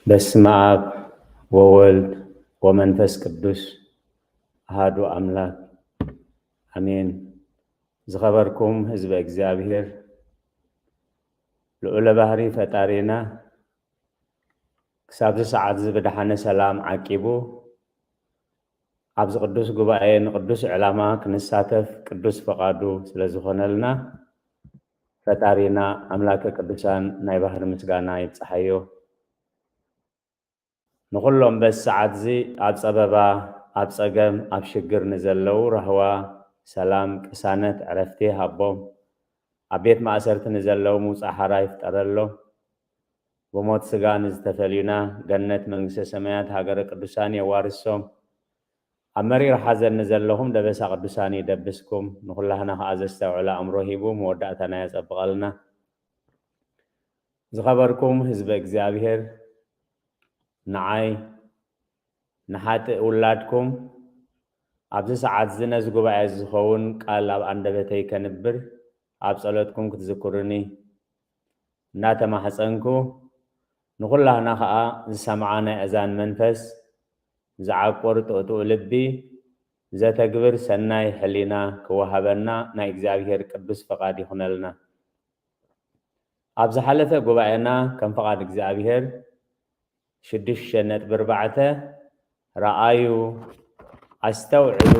በስመ አብ ወወልድ ወመንፈስ ቅዱስ አሃዱ አምላክ አሜን። ዝኸበርኩም ህዝበ እግዚኣብሔር፣ ልዑለ ባህሪ ፈጣሪና ክሳብዚ ሰዓት እዚ ብደሓነ ሰላም ዓቂቡ ኣብዚ ቅዱስ ጉባኤ ንቅዱስ ዕላማ ክንሳተፍ ቅዱስ ፈቃዱ ስለ ዝኾነልና፣ ፈጣሪና ኣምላከ ቅዱሳን ናይ ባህሪ ምስጋና ይብጽሓዮ። ንኹሎም በዚ ሰዓት እዚ ኣብ ጸበባ፣ ኣብ ጸገም፣ ኣብ ሽግር ንዘለዉ ራህዋ፣ ሰላም፣ ቅሳነት፣ ዕረፍቲ ሃቦም። ኣብ ቤት ማእሰርቲ ንዘለዉ ምውጻእ ሓራ ይፍጠረሎም። ብሞት ስጋ ንዝተፈልዩና ገነት መንግስተ ሰማያት ሃገረ ቅዱሳን የዋርሶም። ኣብ መሪር ሓዘን ንዘለኹም ደበሳ ቅዱሳን ይደብስኩም። ንኹላህና ከኣ ዘስተውዕል ኣእምሮ ሂቡ መወዳእታና የጸብቐልና። ዝኸበርኩም ህዝበ እግዚኣብሔር፣ ንዓይ ንሓጥእ ውላድኩም ኣብዚ ሰዓት እዚ ነዚ ጉባኤ ዝኸውን ቃል ኣብ ኣንደበተይ ከንብር ኣብ ጸሎትኩም ክትዝክሩኒ እናተማሕጸንኩ፣ ንኹላህና ኸኣ ዝሰምዓ ናይ እዛን መንፈስ፣ ዝዓቁር ጥቕጥቕ ልቢ፣ ዘተግብር ሰናይ ሕሊና ክወሃበና ናይ እግዚኣብሔር ቅዱስ ፈቓድ ይኹነልና። ኣብ ዝሓለፈ ጉባኤና ከም ፈቓድ እግዚኣብሔር ሽዱሽተ ነጥቢ ኣርባዕተ፣ ረኣዩ፣ ኣስተውዕሉ፣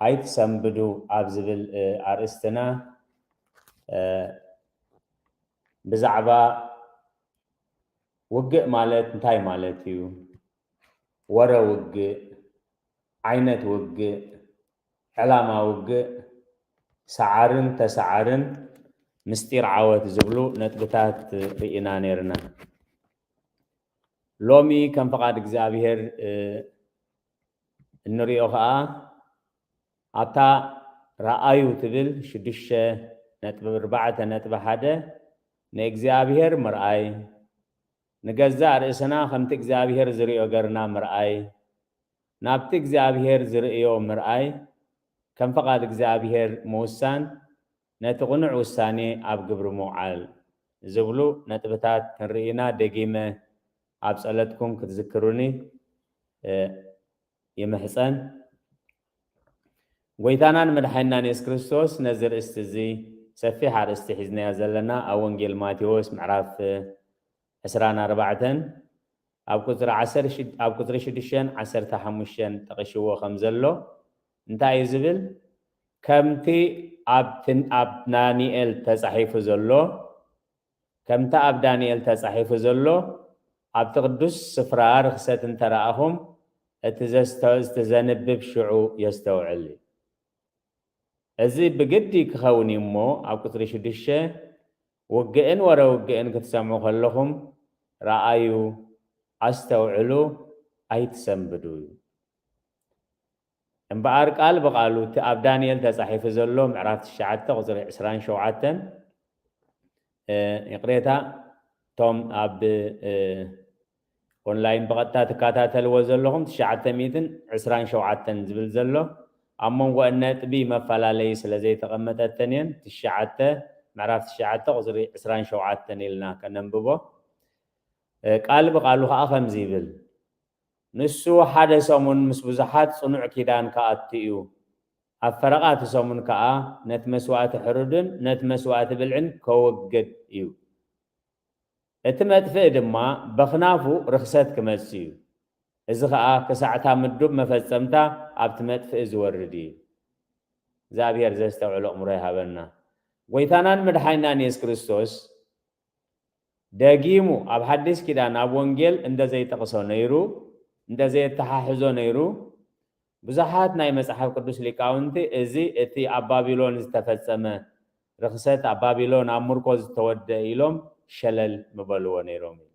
ኣይትሰንብዱ ኣብ ዝብል፣ እ፣ ኣርእስትና፣ እ፣ ብዛዕባ ውግእ ማለት እንታይ ማለት እዩ? ወረ ውግእ፣ ዓይነት ውግእ፣ ዕላማ ውግእ፣ ሰዓርን ተሰዓርን፣ ምስጢር ዓወት ዝብሉ ነጥብታት ርኢና ነይርና። ሎሚ ከም ፍቓድ እግዚኣብሔር፣ እ፣ እንሪኦ ኸኣ ኣብታ ረኣዩ ትብል ሽዱሽተ ነጥቢ ኣርባዕተ ነጥቢ ሓደ ንእግዚኣብሔር ምርኣይ፣ ንገዛእ ርእስና ከምቲ እግዚኣብሔር ዝርእዮ ገርና ምርኣይ፣ ናብቲ እግዚኣብሔር ዝርእዮ ምርኣይ፣ ከም ፍቓድ እግዚኣብሔር ምውሳን፣ ነቲ ቅኑዕ ውሳኔ ኣብ ግብሪ ምውዓል ዝብሉ ነጥብታት ክንርኢ ኢና። ደጊመ ኣብ ጸሎትኩም ክትዝክሩኒ፣ እ፣ ይምሕጸን። ጎይታናን መድሓኒናን የሱስ ክርስቶስ ነዚ ርእስቲ እዚ ሰፊሕ ኣርእስቲ ሒዝናዮ ዘለና ኣብ ወንጌል ማቴዎስ ምዕራፍ ዕስራን ኣርባዕተን ኣብ ቁጽሪ ዓሰርተ ሽዱሽተ፣ ኣብ ቁጽሪ ሽዱሽተን ዓሰርተ ሓሙሽተን ጠቒሽዎ ከም ዘሎ እንታይ እዩ ዝብል? ከምቲ ኣብ ትን-፣ ኣብ ዳንኤል ተጻሒፉ ዘሎ፣ ከምቲ ኣብ ዳንኤል ተጻሒፉ ዘሎ፣ ኣብቲ ቅዱስ ስፍራ ርኽሰት እንተ ረኣኹም፣ እቲ ዘስተ-፣ እቲ ዘንብብ ሽዑ የስተውዕል እዩ። እዚ ብግዲ ክኸውን እዩ እሞ፣ ኣብ ቁጽሪ ሽዱሽተ፣ ውግእን ወረ ውግእን ክትሰምዑ ከለኹም፣ ረኣዩ፣ ኣስተውዕሉ፣ ኣይትሰንብዱ እዩ። እምበኣር ቃል ብቓሉ እቲ ኣብ ዳንኤል ተጻሒፉ ዘሎ ምዕራፍ ትሽዓተ ቁጽሪ ዕስራን ሸውዓተን፣ እ፣ ይቕሬታ፣ እቶም ኣብ፣ እ፣ ኦንላይን ብቐጥታ ትከታተልዎ ዘለኹም ትሽዓተ ሚእትን ዕስራን ሸውዓተን ዝብል ዘሎ ኣብ መንጎ ነጥቢ መፈላለዪ ስለ ዘይተቐመጠተን እየን። ትሽዓተ፣ ምዕራፍ ትሽዓተ ቁጽሪ ዕስራን ሸውዓተን ኢልና ከነንብቦ። እ፣ ቃል ብቓሉ ኸኣ ከምዚ ይብል፣ ንሱ ሓደ ሰሙን ምስ ብዙሓት ጽኑዕ ኪዳን ክኣቱ እዩ። ኣብ ፈረቓ እቲ ሰሙን ከኣ ነቲ መስዋእቲ ሕሩድን ነቲ መስዋእቲ ብልዕን ከወግድ እዩ። እቲ መጥፍኢ ድማ በኽናፉ ርኽሰት ክመጽእ እዩ። እዚ ኸኣ ክሳዕታ ምዱብ መፈጸምታ ኣብቲ መጥፍኢ ዝወርድ እዩ። እግዚኣብሔር ዘስተውዕሎ ኣእምሮ ይሃበና። ጎይታናን መድሓኒናን የሱስ ክርስቶስ ደጊሙ ኣብ ሓዲስ ኪዳን ኣብ ወንጌል እንደ ዘይጠቕሶ ነይሩ፣ እንደ ዘየተሓሕዞ ነይሩ፣ ብዙሓት ናይ መጽሓፍ ቅዱስ ሊቃውንቲ እዚ እቲ ኣብ ባቢሎን ዝተፈጸመ ርኽሰት ኣብ ባቢሎን ኣብ ምርኮ ዝተወደአ ኢሎም ሸለል ምበልዎ ነይሮም እዩ።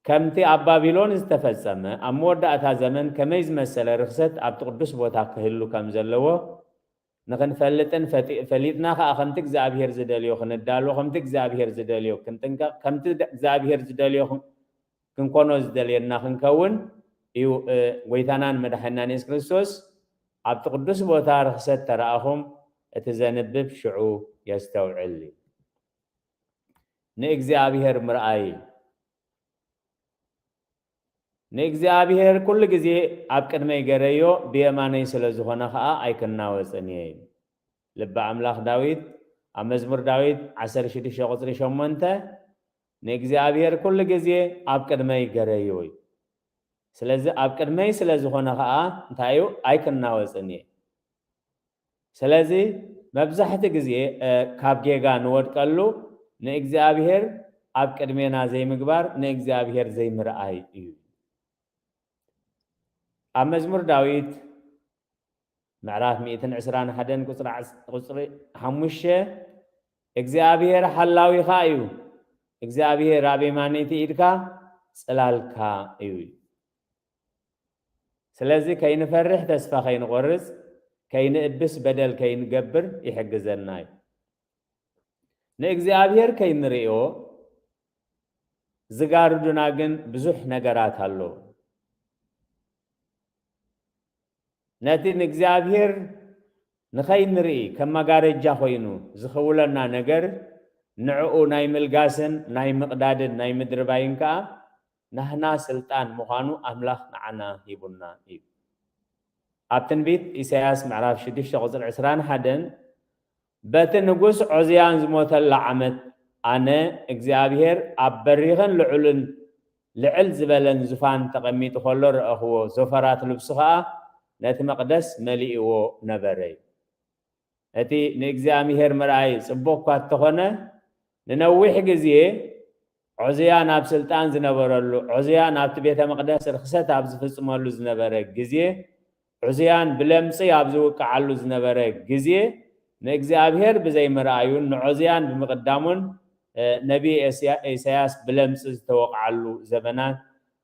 ከምቲ ኣብ ባቢሎን ዝተፈጸመ ኣብ መወዳእታ ዘመን ከመይ ዝመሰለ ርኽሰት ኣብቲ ቅዱስ ቦታ ክህሉ ከም ዘለዎ ንኽንፈልጥን ፈጢ-፣ ፈሊጥና ኸኣ ከምቲ እግዚኣብሔር ዝደልዮ ክንዳሎ፣ ከምቲ እግዚኣብሔር ዝደልዮ ክንጥንቀቕ፣ ከምቲ ደ-፣ እግዚኣብሔር ዝደልዮ ክን-፣ ክንኮኖ ዝደልየና ክንከውን እዩ። እ፣ ጎይታናን መድሓኒናን የሱስ ክርስቶስ፣ "ኣብቲ ቅዱስ ቦታ ርኽሰት ተረኣኹም፣ እቲ ዘንብብ ሽዑ የስተውዕል" እዩ። ንእግዚኣብሔር ምርኣይ እዩ። ንእግዚኣብሔር ኩሉ ግዜ ኣብ ቅድመይ ገረዮ፣ ብየማነይ ስለ ዝኾነ ኸኣ ኣይክናወጽን እየ። ልቢ ኣምላኽ ዳዊት ኣብ መዝሙር ዳዊት ዓሰርተ ሽዱሽተ ቁጽሪ ሸሞንተ፣ ንእግዚኣብሔር ኩሉ ግዜ ኣብ ቅድመይ ገረዮ እዩ። ስለዚ ኣብ ቅድመይ ስለ ዝኾነ ኸኣ እንታይ እዩ? ኣይክናወጽን እየ። ስለዚ መብዛሕቲ ግዜ፣ እ፣ ካብ ጌጋ ንወድቀሉ ንእግዚኣብሔር ኣብ ቅድሜና ዘይምግባር፣ ንእግዚኣብሔር ዘይምርኣይ እዩ። ኣብ መዝሙር ዳዊት ምዕራፍ ሚእትን ዕስራን ሓደን ቁጽሪ ዓስ-፣ ቁጽሪ ሓሙሽተ፣ እግዚኣብሔር ሓላዊኻ እዩ፣ እግዚኣብሔር ኣብ የማነይቲ ኢድካ ጽላልካ እዩ። ስለዚ ከይንፈርሕ፣ ተስፋ ከይንቆርጽ፣ ከይንእብስ፣ በደል ከይንገብር ይሕግዘና እዩ። ንእግዚኣብሔር ከይንርእዮ ዝጋርዱና ግን ብዙሕ ነገራት ኣለዉ። ነቲ ንእግዚኣብሔር ንኸይንርኢ ከም መጋረጃ ኮይኑ ዝኽውለና ነገር፣ ንዕኡ ናይ ምልጋስን ናይ ምቕዳድን ናይ ምድርባይን ከኣ ናህና ስልጣን ምዃኑ ኣምላኽ ንዓና ሂቡና እዩ። ኣብ ትንቢት ኢሳያስ ምዕራፍ ሽዱሽተ ቁጽሪ ዕስራን ሓደን፣ በቲ ንጉስ ዖዝያን ዝሞተላ ዓመት ኣነ እግዚኣብሔር ኣብ በሪኽን ልዑልን ልዕል ዝበለን ዙፋን ተቐሚጡ ከሎ ረኣኽዎ፣ ዞፈራት ልብሱ ኸኣ ነቲ መቕደስ መሊእዎ ነበረ እዩ። እቲ ንእግዚኣብሔር ምርኣይ ጽቡቕ እኳ እንተኾነ፣ ንነዊሕ ግዜ ዖዝያን ኣብ ስልጣን ዝነበረሉ፣ ዖዝያን ኣብቲ ቤተ መቕደስ ርኽሰት ኣብ ዝፍጽመሉ ዝነበረ ግዜ፣ ዑዝያን ብለምጺ ኣብ ዝውቅዓሉ ዝነበረ ግዜ፣ ንእግዚኣብሔር ብዘይምርኣዩን ንዖዝያን ብምቕዳሙን፣ እ፣ ነቢ ኤስያ-፣ ኢሳያስ ብለምጺ ዝተወቕዓሉ ዘበናት፣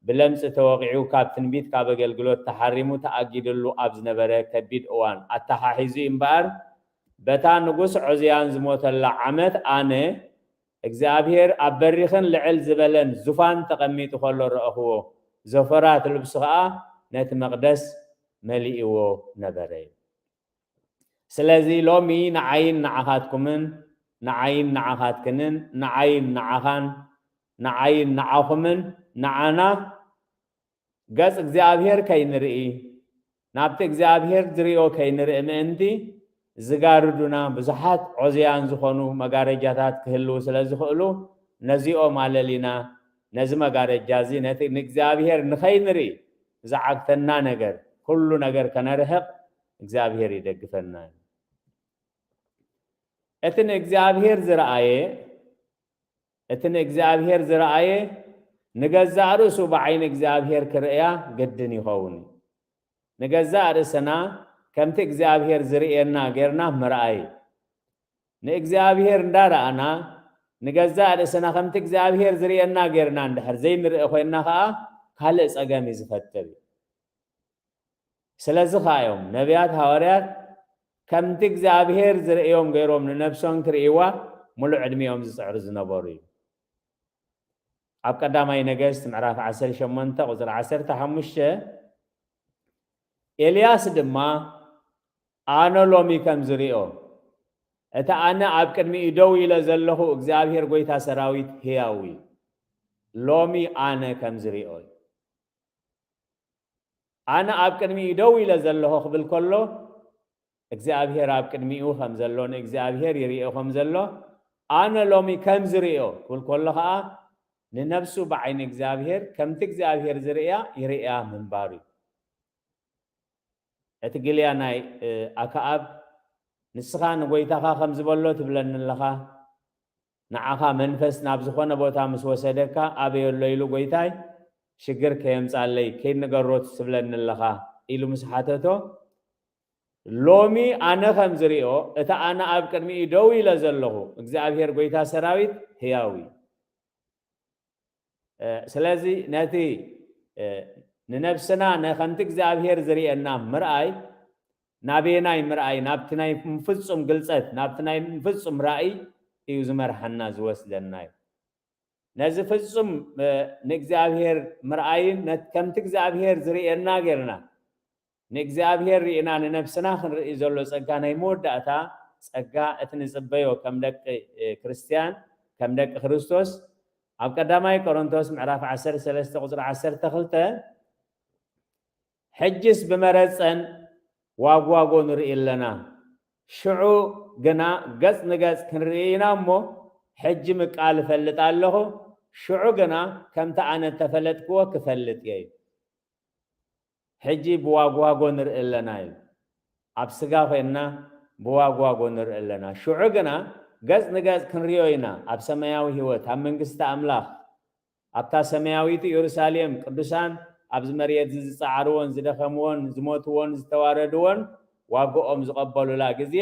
ብለምጺ ተወቒዑ ካብ ትንቢት ካብ ኣገልግሎት ተሓሪሙ ተኣጊድሉ ኣብ ዝነበረ ከቢድ እዋን ኣተሓሒዙ እዩ እምበኣር፣ በታ ንጉስ ዖዝያን ዝሞተላ ዓመት ኣነ እግዚኣብሔር ኣብ በሪኽን ልዕል ዝበለን ዙፋን ተቐሚጡ ከሎ ረኣኽዎ፣ ዞፈራት ልብሱ ኸኣ ነቲ መቕደስ መሊእዎ ነበረ። ስለዚ ሎሚ ንዓይን ንዓኻትኩምን፣ ንዓይን ንዓኻትክንን፣ ንዓይን ንዓኻን፣ ንዓይን ንዓኹምን፣ ንዓና ገጽ እግዚኣብሔር ከይንርኢ፣ ናብቲ እግዚኣብሔር ዝርእዮ ከይንርኢ ምእንቲ፣ ዝጋርዱና ብዙሓት ዖዝያን ዝኾኑ መጋረጃታት ክህልዉ ስለ ዝኽእሉ፣ ነዚኦም ኣለሊና፣ ነዚ መጋረጃ እዚ፣ ነቲ ንእግዚኣብሔር ንኸይንርኢ ዝዓግተና ነገር፣ ኩሉ ነገር ከነርሕቕ እግዚኣብሔር ይደግፈና እዩ። እቲ ንእግዚኣብሔር ዝረኣየ፣ እቲ ንእግዚኣብሔር ዝረኣየ፣ ንገዛእ ርእሱ ብዓይኒ እግዚኣብሔር ክርእያ ግድን ይኸውን እዩ። ንገዛእ ርእስና ከምቲ እግዚኣብሔር ዝርእየና ጌርና ምርኣይ። ንእግዚኣብሔር እንዳረኣና፣ ንገዛእ ርእስና ከምቲ እግዚኣብሔር ዝርእየና ጌርና እንድሕር ዘይንርኢ ኮይንና ኸኣ፣ ካልእ ጸገም እዩ ዝፈጥር እዩ። ስለዚ ኸኣ እዮም ነቢያት፣ ሃዋርያት ከምቲ እግዚኣብሔር ዝርእዮም ገይሮም ንነብሶም ክርእይዋ ምሉእ ዕድሚኦም ዝጽዕሩ ዝነበሩ እዩ። ኣብ ቀዳማይ ነገስት ምዕራፍ ዓሰርተ ሸሞንተ ቁጽሪ ዓሰርተ ሓሙሽተ፣ ኤልያስ ድማ ኣነ ሎሚ ከም ዝርእዮ፣ እቲ ኣነ ኣብ ቅድሚኡ ደው ኢለ ዘለኹ እግዚኣብሔር ጐይታ ሰራዊት ህያው እዩ። ሎሚ ኣነ ከም ዝርእዮ እዩ። ኣነ ኣብ ቅድሚኡ ደው ኢለ ዘለኹ ክብል ከሎ፣ እግዚኣብሔር ኣብ ቅድሚኡ ከም ዘሎ፣ ንእግዚኣብሔር ይርእዮ ከም ዘሎ፣ ኣነ ሎሚ ከም ዝርእዮ ክብል ከሎ ኸኣ፣ ንነብሱ ብዓይኒ እግዚኣብሔር ከምቲ እግዚኣብሔር ዝርእያ ይርእያ ምንባሩ እዩ። እቲ ግልያ ናይ፣ እ፣ ኣክኣብ፣ "ንስኻ ንጎይታኻ ከም ዝበሎ ትብለኒ ኣለኻ? ንዓኻ መንፈስ ናብ ዝኾነ ቦታ ምስ ወሰደካ ኣበይ ኣሎ?" ኢሉ፣ "ጎይታይ ሽግር ከየምጻለይ ከይንገሮ ትብለኒ ኣለኻ?" ኢሉ ምስ ሓተቶ፣ ሎሚ ኣነ ከም ዝርእዮ፣ እቲ ኣነ ኣብ ቅድሚኡ ደው ኢለ ዘለኹ እግዚኣብሔር ጎይታ ሰራዊት ህያው እዩ። እ፣ ስለዚ ነቲ፣ እ፣ ንነብስና ነ-፣ ከምቲ እግዚኣብሔር ዝርእየና ምርኣይ፣ ናበየናይ ምርኣይ? ናብቲ ናይ ፍጹም ግልጸት፣ ናብቲ ናይ ፍጹም ራእይ እዩ ዝመርሓና፣ ዝወስደና እዩ። ነዚ ፍጹም፣ እ፣ ንእግዚኣብሔር ምርኣይን ነት-፣ ከምቲ እግዚኣብሔር ዝርእየና ጌርና ንእግዚኣብሔር ርኢና ንነብስና ክንርኢ ዘሎ ጸጋ ናይ መወዳእታ ጸጋ፣ እቲ ንጽበዮ ከም ደቂ፣ እ፣ ክርስትያን ከም ደቂ ክርስቶስ ኣብ ቀዳማይ ቆሮንቶስ ምዕራፍ ዓሰርተ ሰለስተ ቁጽሪ ዓሰርተ ክልተ፣ ሕጅስ ብመረጸን ዋግዋጎ ንርኢ ኣለና። ሽዑ ግና ገጽ ንገጽ ክንርኢ ኢና እሞ፣ ሕጂ ምቃል እፈልጥ ኣለኹ፣ ሽዑ ግና ከምቲ ኣነ እተፈለጥክዎ ክፈልጥ እየ። ሕጂ ብዋግዋጎ ንርኢ ኣለና እዩ። ኣብ ስጋ ኮይንና ብዋግዋጎ ንርኢ ኣለና። ሽዑ ግና ገጽ ንገጽ ክንርእዮ ኢና። ኣብ ሰማያዊ ህይወት፣ ኣብ መንግስቲ ኣምላኽ፣ ኣብታ ሰማያዊት ኢየሩሳሌም ቅዱሳን ኣብዚ መሬት እዚ ዝጸዓርዎን ዝደኸምዎን ዝሞትዎን ዝተዋረድዎን ዋግኦም ዝቐበሉላ ግዜ፣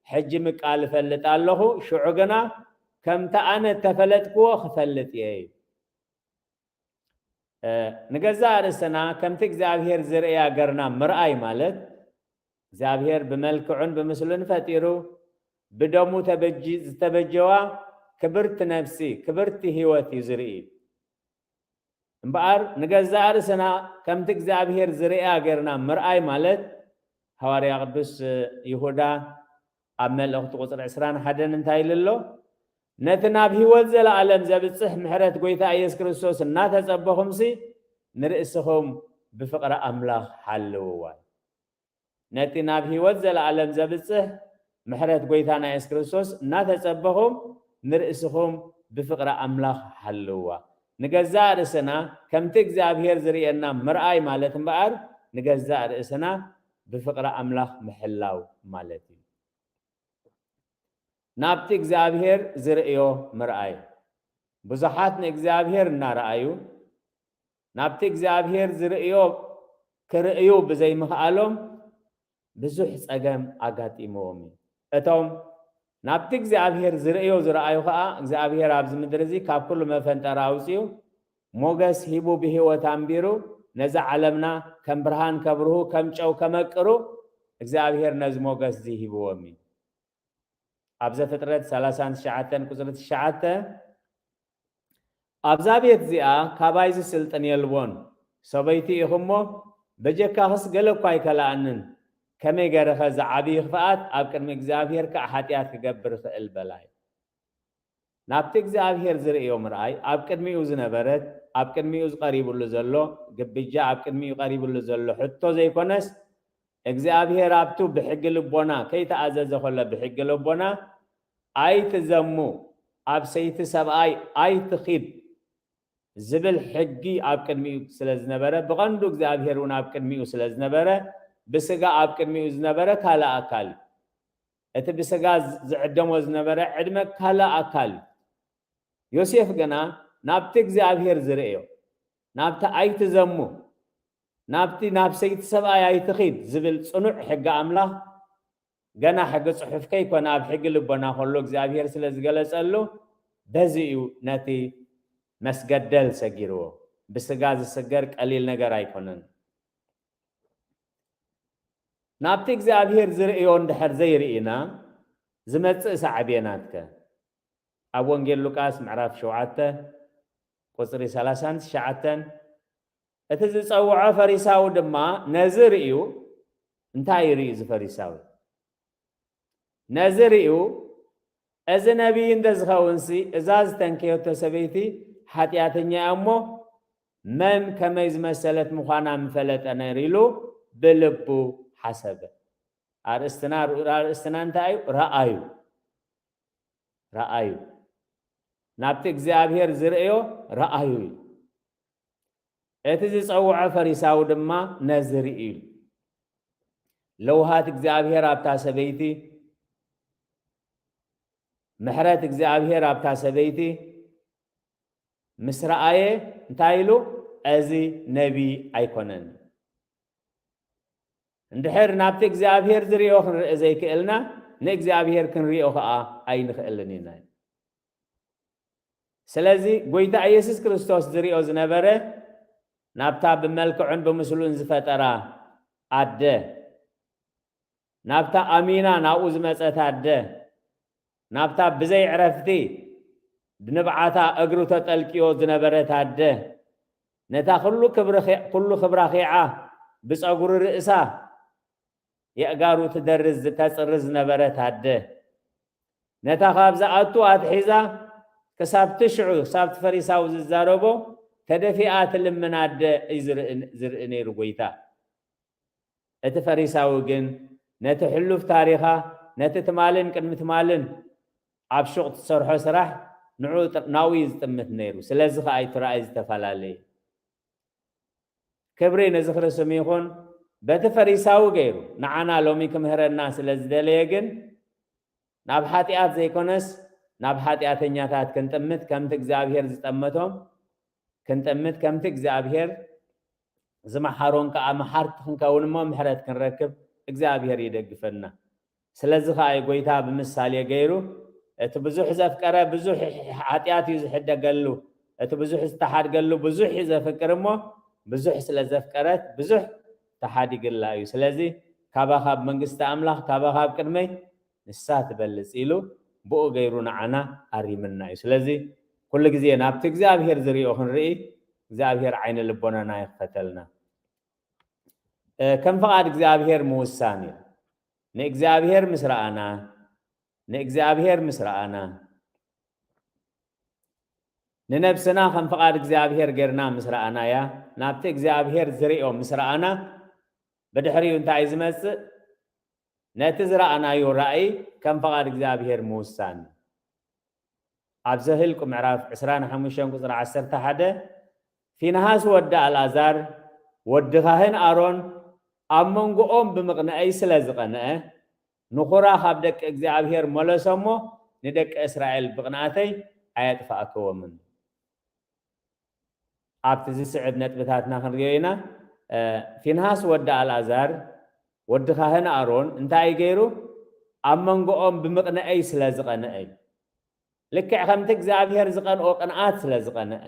ሕጂ ምቃል እፈልጥ ኣለኹ፣ ሽዑ ግና ከምቲ ኣነ እተፈለጥክዎ ክፈልጥ እየ። እ፣ ንገዛእ ርእስና ከምቲ እግዚኣብሔር ዝርእያ ገርና ምርኣይ ማለት፣ እግዚኣብሔር ብመልክዑን ብምስሉን ፈጢሩ፣ ብደሙ ተበጂ-፣ ዝተበጀዋ ክብርቲ ነፍሲ፣ ክብርቲ ህይወት እዩ ዝርኢ። እምበኣር ንገዛእ ርእስና ከምቲ እግዚኣብሔር ዝርእያ ገርና ምርኣይ ማለት፣ ሃዋርያ ቅዱስ ይሁዳ ኣብ መልእኽቱ ቁጽሪ ዕስራን ሓደን እንታይ ኢሉ ኣሎ? "ነቲ ናብ ህይወት ዘለኣለም ዘብጽሕ ምሕረት ጐይታ ኢየሱስ ክርስቶስ እናተጸበኹምሲ፣ ንርእስኹም ብፍቕሪ ኣምላኽ ሓልውዋ።" ነቲ ናብ ህይወት ዘለኣለም ዘብጽሕ ምሕረት ጐይታና የሱስ ክርስቶስ እናተጸበኹም፣ ንርእስኹም ብፍቕሪ ኣምላኽ ሓልውዋ። ንገዛእ ርእስና ከምቲ እግዚኣብሔር ዝርእየና ምርኣይ ማለት እምበኣር፣ ንገዛእ ርእስና ብፍቕሪ ኣምላኽ ምሕላው ማለት እዩ። ናብቲ እግዚኣብሔር ዝርእዮ ምርኣይ። ብዙሓት ንእግዚኣብሔር እናረኣዩ፣ ናብቲ እግዚኣብሔር ዝርእዮ ክርእዩ ብዘይምኽኣሎም ብዙሕ ጸገም ኣጋጢምዎም እዩ። እቶም ናብቲ እግዚኣብሔር ዝርእዮ ዝረኣዩ ኸኣ፣ እግዚኣብሔር ኣብዚ ምድሪ እዚ ካብ ኩሉ መፈንጠራ ኣውጺኡ፣ ሞገስ ሂቡ ብህይወት ኣንቢሩ፣ ነዛ ዓለምና ከም ብርሃን ከብርሁ፣ ከም ጨው ከመቅሩ፣ እግዚኣብሔር ነዚ ሞገስ እዚ ሂብዎም እዩ። ኣብ ዘፍጥረት ሰላሳን ትሽዓተን ቁጽሪ ትሽዓተ፣ "ኣብዛ ቤት እዚኣ ካባይ ዝስልጥን የልቦን፣ ሰበይቲ ኢኹ እሞ፣ በጀካኽስ ገለ እኳ ኣይከልኣንን፣ ከመይ ገይረኸ ዝዓብዪ ክፍኣት ኣብ ቅድሚ እግዚኣብሔር ከኣ ሓጢኣት ክገብር እኽእል?" በላ እዩ። ናብቲ እግዚኣብሔር ዝርእዮ ምርኣይ፣ ኣብ ቅድሚኡ ዝነበረት፣ ኣብ ቅድሚኡ ዝቐሪብሉ ዘሎ ግብጃ፣ ኣብ ቅድሚኡ ቀሪብሉ ዘሎ ሕቶ ዘይኮነስ፣ እግዚኣብሔር ኣብቱ ብሕጊ ልቦና ከይተኣዘዘ ከሎ፣ ብሕጊ ልቦና "ኣይትዘሙ፣ ኣብ ሰይቲ ሰብኣይ ኣይትኺድ" ዝብል ሕጊ ኣብ ቅድሚኡ ስለ ዝነበረ፣ ብቐንዱ እግዚኣብሔር እውን ኣብ ቅድሚኡ ስለ ዝነበረ፣ ብስጋ ኣብ ቅድሚኡ ዝነበረ ካልእ ኣካል እዩ። እቲ ብስጋ ዝዕደሞ ዝነበረ ዕድመ ካልእ ኣካል እዩ። ዮሴፍ ግና ናብቲ እግዚኣብሔር ዝርእዮ፣ ናብቲ "ኣይትዘሙ፣ ናብቲ ናብ ሰይቲ ሰብኣይ ኣይትኺድ" ዝብል ጽኑዕ ሕጊ ኣምላኽ፣ ገና ሕጊ ጽሑፍ ከይኮነ ኣብ ሕጊ ልቦና ከሎ እግዚኣብሔር ስለ ዝገለጸሉ፣ በዚ እዩ ነቲ መስገደል ሰጊርዎ። ብስጋ ዝስገር ቀሊል ነገር ኣይኮነን። ናብቲ እግዚኣብሔር ዝርእዮ እንድሕር ዘይርኢና፣ ዝመጽእ ሳዕቤናትከ? ኣብ ወንጌል ሉቃስ ምዕራፍ ሸውዓተ ቁጽሪ ሰላሳን ትሽዓተን፣ "እቲ ዝጸውዖ ፈሪሳዊ ድማ ነዚ ርእዩ"፣ እንታይ ርእዩ እዚ ፈሪሳዊ? "ነዚ ርእዩ፣ እዚ ነቢይ እንተ ዝኸውንሲ፣ እዛ ዝተንከየቶ ሰበይቲ ሓጢኣተኛ እያ እሞ፣ መን ከመይ ዝመሰለት ምዃና ምፈለጠ ነይሩ" ኢሉ ብልቡ ሓሰበ። ኣርእስትና፣ ርኡ-፣ ኣርእስትና እንታይ እዩ? ረኣዩ። ረኣዩ። ናብቲ እግዚኣብሔር ዝርእዮ ረኣዩ እዩ። እቲ ዝጸውዖ ፈሪሳዊ ድማ ነዚ ርእዩ። ለውሃት እግዚኣብሔር ኣብታ ሰበይቲ፣ ምሕረት እግዚኣብሔር ኣብታ ሰበይቲ ምስ ረኣየ እንታይ ኢሉ? "እዚ ነቢ ኣይኮነን።" እንድሕር ናብቲ እግዚኣብሔር ዝርእዮ ክንርኢ ዘይክእልና፣ ንእግዚኣብሔር ክንርእዮ ኸኣ ኣይንኽእልን ኢና። ስለዚ፣ ጐይታ ኢየሱስ ክርስቶስ ዝርእዮ ዝነበረ፣ ናብታ ብመልክዑን ብምስሉን ዝፈጠራ ኣደ፣ ናብታ ኣሚና ናብኡ ዝመጸት ኣደ፣ ናብታ ብዘይ ዕረፍቲ ብንብዓታ እግሩ ተጠልቅዮ ዝነበረት ኣደ፣ ነታ ኩሉ ክብሪ ኺ-፣ ኩሉ ክብራ ኺዓ ብጸጉሪ ርእሳ የእጋሩ ትደርዝ፣ ተጽርዝ ዝነበረት ኣደ፣ ነታ ካብ ዝኣቱ ኣትሒዛ ክሳብ ትሽዑ፣ ክሳብ እቲ ፈሪሳዊ ዝዛረቦ ተደፊኣ ትልምን ኣደ እዩ ዝርኢ፣ ዝርኢ ነይሩ ጎይታ። እቲ ፈሪሳዊ ግን ነቲ ሕሉፍ ታሪኻ፣ ነቲ ትማልን ቅድሚ ትማልን ኣብ ሹቕ ትሰርሖ ስራሕ ንዑ ጥ-፣ ናብኡ እዩ ዝጥምት ነይሩ። ስለዚ ከኣ እዩ እቲ ራእይ ዝተፈላለየ። ክብሪ ነዚ ክርስም ይኹን። በቲ ፈሪሳዊ ገይሩ ንዓና ሎሚ ክምህረና ስለ ዝደለየ ግን ናብ ሓጢኣት ዘይኮነስ ናብ ሓጢኣተኛታት ክንጥምት ከምቲ እግዚኣብሔር ዝጠመቶም ክንጥምት ከምቲ እግዚኣብሔር ዝመሓሮን ከኣ መሓርቲ ክንከውን እሞ ምሕረት ክንረክብ እግዚኣብሔር ይደግፈና። ስለዚ ከኣ እዩ ጎይታ ብምሳሌ ገይሩ፣ እቲ ብዙሕ ዘፍቀረ ብዙሕ ሓጢኣት እዩ ዝሕደገሉ፣ እቲ ብዙሕ ዝተሓድገሉ ብዙሕ እዩ ዘፍቅር እሞ ብዙሕ ስለ ዘፍቀረት ብዙሕ ተሓዲግላ እዩ። ስለዚ ካባኻ ኣብ መንግስቲ ኣምላኽ፣ ካባኻ ኣብ ቅድመይ ንሳ ትበልጽ ኢሉ ብኡ ገይሩ ንዓና ኣሪምና እዩ። ስለዚ ኩሉ ግዜ ናብቲ እግዚኣብሔር ዝሪኦ ክንርኢ እግዚኣብሔር ዓይነ ልቦናና ይኽፈተልና። እ፣ ከም ፍቓድ እግዚኣብሔር ምውሳን እዩ። ንእግዚኣብሔር ምስ ረኣና፣ ንእግዚኣብሔር ምስ ረኣና፣ ንነብስና ከም ፍቓድ እግዚኣብሔር ጌርና ምስ ረኣናያ፣ ናብቲ እግዚኣብሔር ዝሪኦ ምስ ረኣና፣ ብድሕሪኡ እንታይ እዩ ዝመጽእ? ነቲ ዝረኣናዮ ራእይ ከም ፍቓድ እግዚኣብሔር ምውሳን። ኣብ ዘህልቁ ምዕራፍ ዕስራን ሓሙሽተን ቁጽሪ ዓሰርተ ሓደ፣ ፊንሃስ ወዲ ኣልኣዛር ወዲ ካህን ኣሮን ኣብ መንጎኦም ብምቕንአይ ስለ ዝቐንአ፣ ንኹራ ካብ ደቂ እግዚኣብሔር መለሶ እሞ ንደቂ እስራኤል ብቕንኣተይ ኣየጥፋእክዎምን። ኣብቲ ዝስዕብ ነጥብታትና ክንሪኦ ኢና። እ፣ ፊንሃስ ወዲ ኣልኣዛር ወዲ ካህን ኣሮን እንታይ እዩ ገይሩ? ኣብ መንጎኦም ብምቕንአይ ስለ ዝቐንአ እዩ። ልክዕ ከምቲ እግዚኣብሔር ዝቐንኦ ቅንኣት ስለ ዝቐንአ፣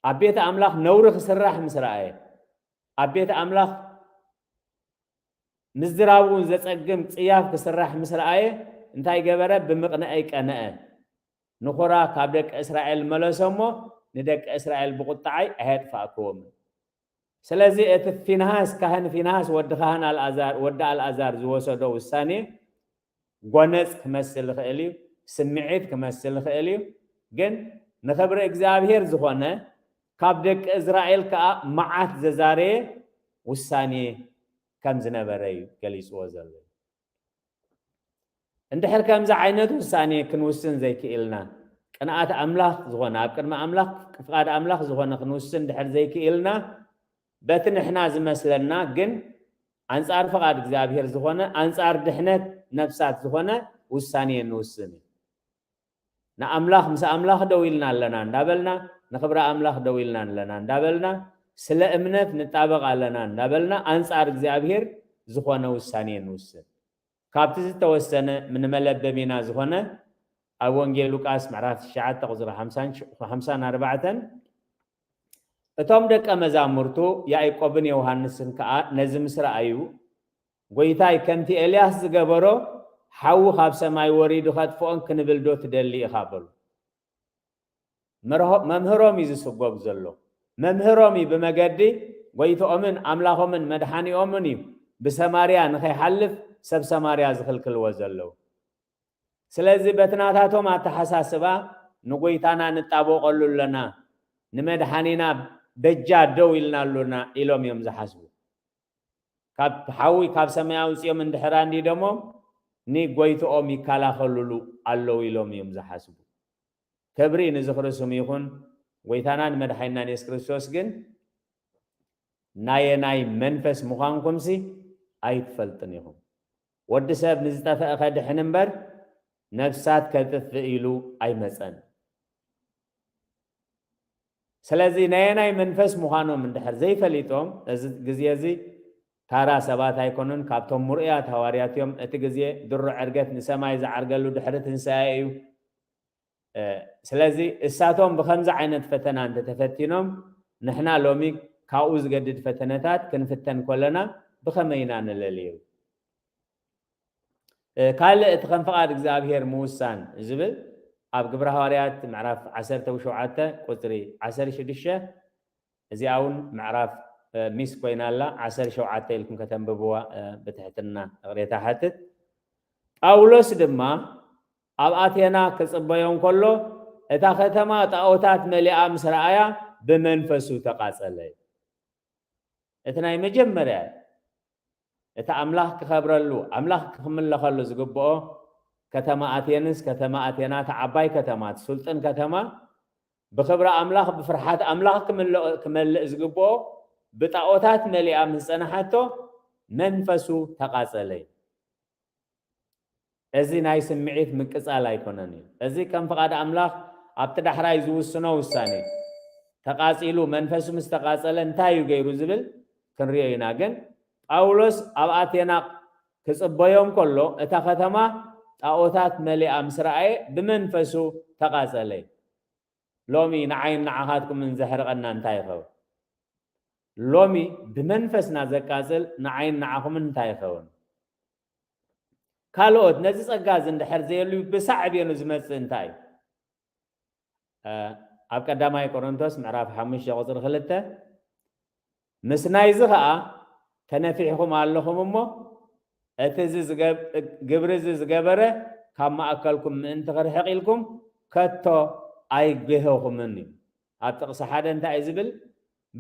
ኣብ ቤት ኣምላኽ ነውሪ ክስራሕ ምስ ረኣየ፣ ኣብ ቤት ኣምላኽ ምዝራብ እውን ዘጸግም ጽያፍ ክስራሕ ምስ ረኣየ እንታይ ገበረ? ብምቕንአይ ቀንአ። ንኹራ ካብ ደቂ እስራኤል መለሶ እሞ ንደቂ እስራኤል ብቑጥዓይ ኣየጥፋእክዎምን። ስለዚ እቲ ፊንሃስ፣ ካህን ፊንሃስ ወዲ ካህን ኣልኣዛር፣ ወዲ ኣልኣዛር ዝወሰዶ ውሳኔ ጎነጽ ክመስል ይኽእል እዩ፣ ስምዒት ክመስል ይኽእል እዩ። ግን ንኽብሪ እግዚኣብሔር ዝኾነ ካብ ደቂ እስራኤል ከኣ መዓት ዘዛረየ ውሳኔ ከም ዝነበረ እዩ ገሊጽዎ ዘሎ። እንድሕር ከምዚ ዓይነት ውሳኔ ክንውስን ዘይክኢልና፣ ቅንኣት ኣምላኽ ዝኾነ፣ ኣብ ቅድሚ ኣምላኽ ፍቓድ ኣምላኽ ዝኾነ ክንውስን ድሕር ዘይክኢልና፣ በቲ ንሕና ዝመስለና ግን ኣንጻር ፍቓድ እግዚኣብሔር ዝኾነ፣ ኣንጻር ድሕነት ነፍሳት ዝኾነ ውሳኔ ንውስን እዩ። ንኣምላኽ፣ ምስ ኣምላኽ ደው ኢልና ኣለና እንዳበልና፣ ንኽብሪ ኣምላኽ ደው ኢልና ኣለና እንዳበልና፣ ስለ እምነት ንጣበቕ ኣለና እንዳበልና፣ ኣንጻር እግዚኣብሔር ዝኾነ ውሳኔ ንውስን። ካብቲ ዝተወሰነ ምንመለበሚና ዝኾነ ኣብ ወንጌል ሉቃስ ምዕራፍ ትሽዓተ ቁጽሪ ሓምሳን፣ ሓምሳን ኣርባዕተን፣ እቶም ደቀ መዛሙርቱ ያዕቆብን ዮሃንስን ከኣ ነዚ ምስ ረኣዩ፣ "ጐይታይ፣ ከምቲ ኤልያስ ዝገበሮ ሓዊ ካብ ሰማይ ወሪዱ ኸጥፍኦን ክንብል ዶ ትደሊ ኢኻ?" በሉ። መርሆ-፣ መምህሮም እዩ ዝስጎግ ዘሎ። መምህሮም እዩ ብመገዲ ጐይትኦምን ኣምላኾምን መድሓኒኦምን እዩ ብሰማርያ ንኸይሓልፍ ሰብ ሰማርያ ዝኽልክልዎ ዘለዉ። ስለዚ በቲ ናታቶም ኣተሓሳስባ ንጐይታና ንጣበቐሉ ኣለና፣ ንመድሓኒና በጃ ደው ኢልና ኣሎና ኢሎም እዮም ዝሓስቡ። ካብ ሓዊ ካብ ሰማይ ኣውጺኦም እንድሕር ኣንዲዶሞም ንጐይትኦም ይከላኸሉሉ ኣለዉ ኢሎም እዮም ዝሓስቡ። ክብሪ ንዝኽሪ ስሙ ይኹን። ጐይታናን መድሓኒናን የሱስ ክርስቶስ ግን ናየናይ መንፈስ ምዃንኩምሲ ኣይትፈልጡን ኢኹም። ወዲ ሰብ ንዝጠፍአ ከድሕን እምበር ነፍሳት ከጥፍእ ኢሉ ኣይመጸን። ስለዚ ናየናይ መንፈስ ምዃኖም እንድሕር ዘይፈሊጦም፣ እዚ ግዜ እዚ ታራ ሰባት ኣይኮኑን፣ ካብቶም ምርኡያት ሃዋርያት እዮም። እቲ ግዜ ድሮ ዕርገት ንሰማይ ዝዓርገሉ ድሕሪ ትንሳኤ እዩ። እ፣ ስለዚ እሳቶም ብኸምዚ ዓይነት ፈተና እንተተፈቲኖም፣ ንሕና ሎሚ ካብኡ ዝገድድ ፈተነታት ክንፍተን ከለና ብኸመይ ኢና ንለልዩ? እ፣ ካልእ እቲ ከም ፍቓድ እግዚኣብሔር ምውሳን ዝብል ኣብ ግብረ ሃዋርያት ምዕራፍ ዓሰርተ ሸውዓተ ቁጽሪ ዓሰርተ ሽዱሽተ፣ እዚኣ እውን ምዕራፍ፣ እ፣ ሚስ ኮይና ኣላ፣ ዓሰርተ ሸውዓተ ኢልኩም ከተንብብዋ፣ እ፣ ብትሕትና ይቕሬታ ሓትት። ጳውሎስ ድማ ኣብ ኣቴና ክጽበዮ እንከሎ፣ እታ ከተማ ጣኦታት መሊኣ ምስ ረኣያ፣ ብመንፈሱ ተቓጸለ። እቲ ናይ መጀመርያ፣ እቲ ኣምላኽ ክኸብረሉ፣ ኣምላኽ ክምለኸሉ ዝግብኦ፣ ከተማ ኣቴንስ፣ ከተማ ኣቴና፣ እታ ዓባይ ከተማ፣ እቲ ስልጡን ከተማ፣ ብኽብሪ ኣምላኽ፣ ብፍርሓት ኣምላኽ ክምልእ፣ ክመልእ ዝግብኦ፣ ብጣኦታት መሊኣ ምስ ጸንሓቶ፣ መንፈሱ ተቓጸለ። እዚ ናይ ስምዒት ምቅጻል ኣይኮነን እዩ። እዚ ከም ፍቓድ ኣምላኽ ኣብቲ ዳሕራይ ዝውስኖ ውሳኔ እዩ። ተቓጺሉ፣ መንፈሱ ምስ ተቓጸለ እንታይ እዩ ገይሩ ዝብል ክንሪኦ ኢና። ግን ጳውሎስ ኣብ ኣቴና ክጽበዮም ከሎ፣ እታ ከተማ ጣኦታት መሊኣ ምስ ረኣየ፣ ብመንፈሱ ተቓጸለ። ሎሚ ንዓይን ንዓኻትኩምን ዘሕርቐና እንታይ ይኸውን? ሎሚ ብመንፈስና ዘቃጽል ንዓይን ንዓኹምን እንታይ ይኸውን? ካልኦት ነዚ ጸጋ እዚ እንድሕር ዘየልዩ ብሳዕቤኑ ዝመጽእ እንታይ እዩ? እ፣ ኣብ ቀዳማይ ቆሮንቶስ ምዕራፍ ሓሙሽተ ቁጽሪ ክልተ፣ ምስ ናይዚ ኸኣ ተነፊሕኹም ኣለኹም እሞ፣ እቲ እዚ ዝገብ-፣ ግብሪ እዚ ዝገበረ ካብ ማእከልኩም ምእንቲ ክርሕቕ ኢልኩም ከቶ ኣይግህኹምን እዩ። ኣብ ጥቕሲ ሓደ እንታይ እዩ ዝብል?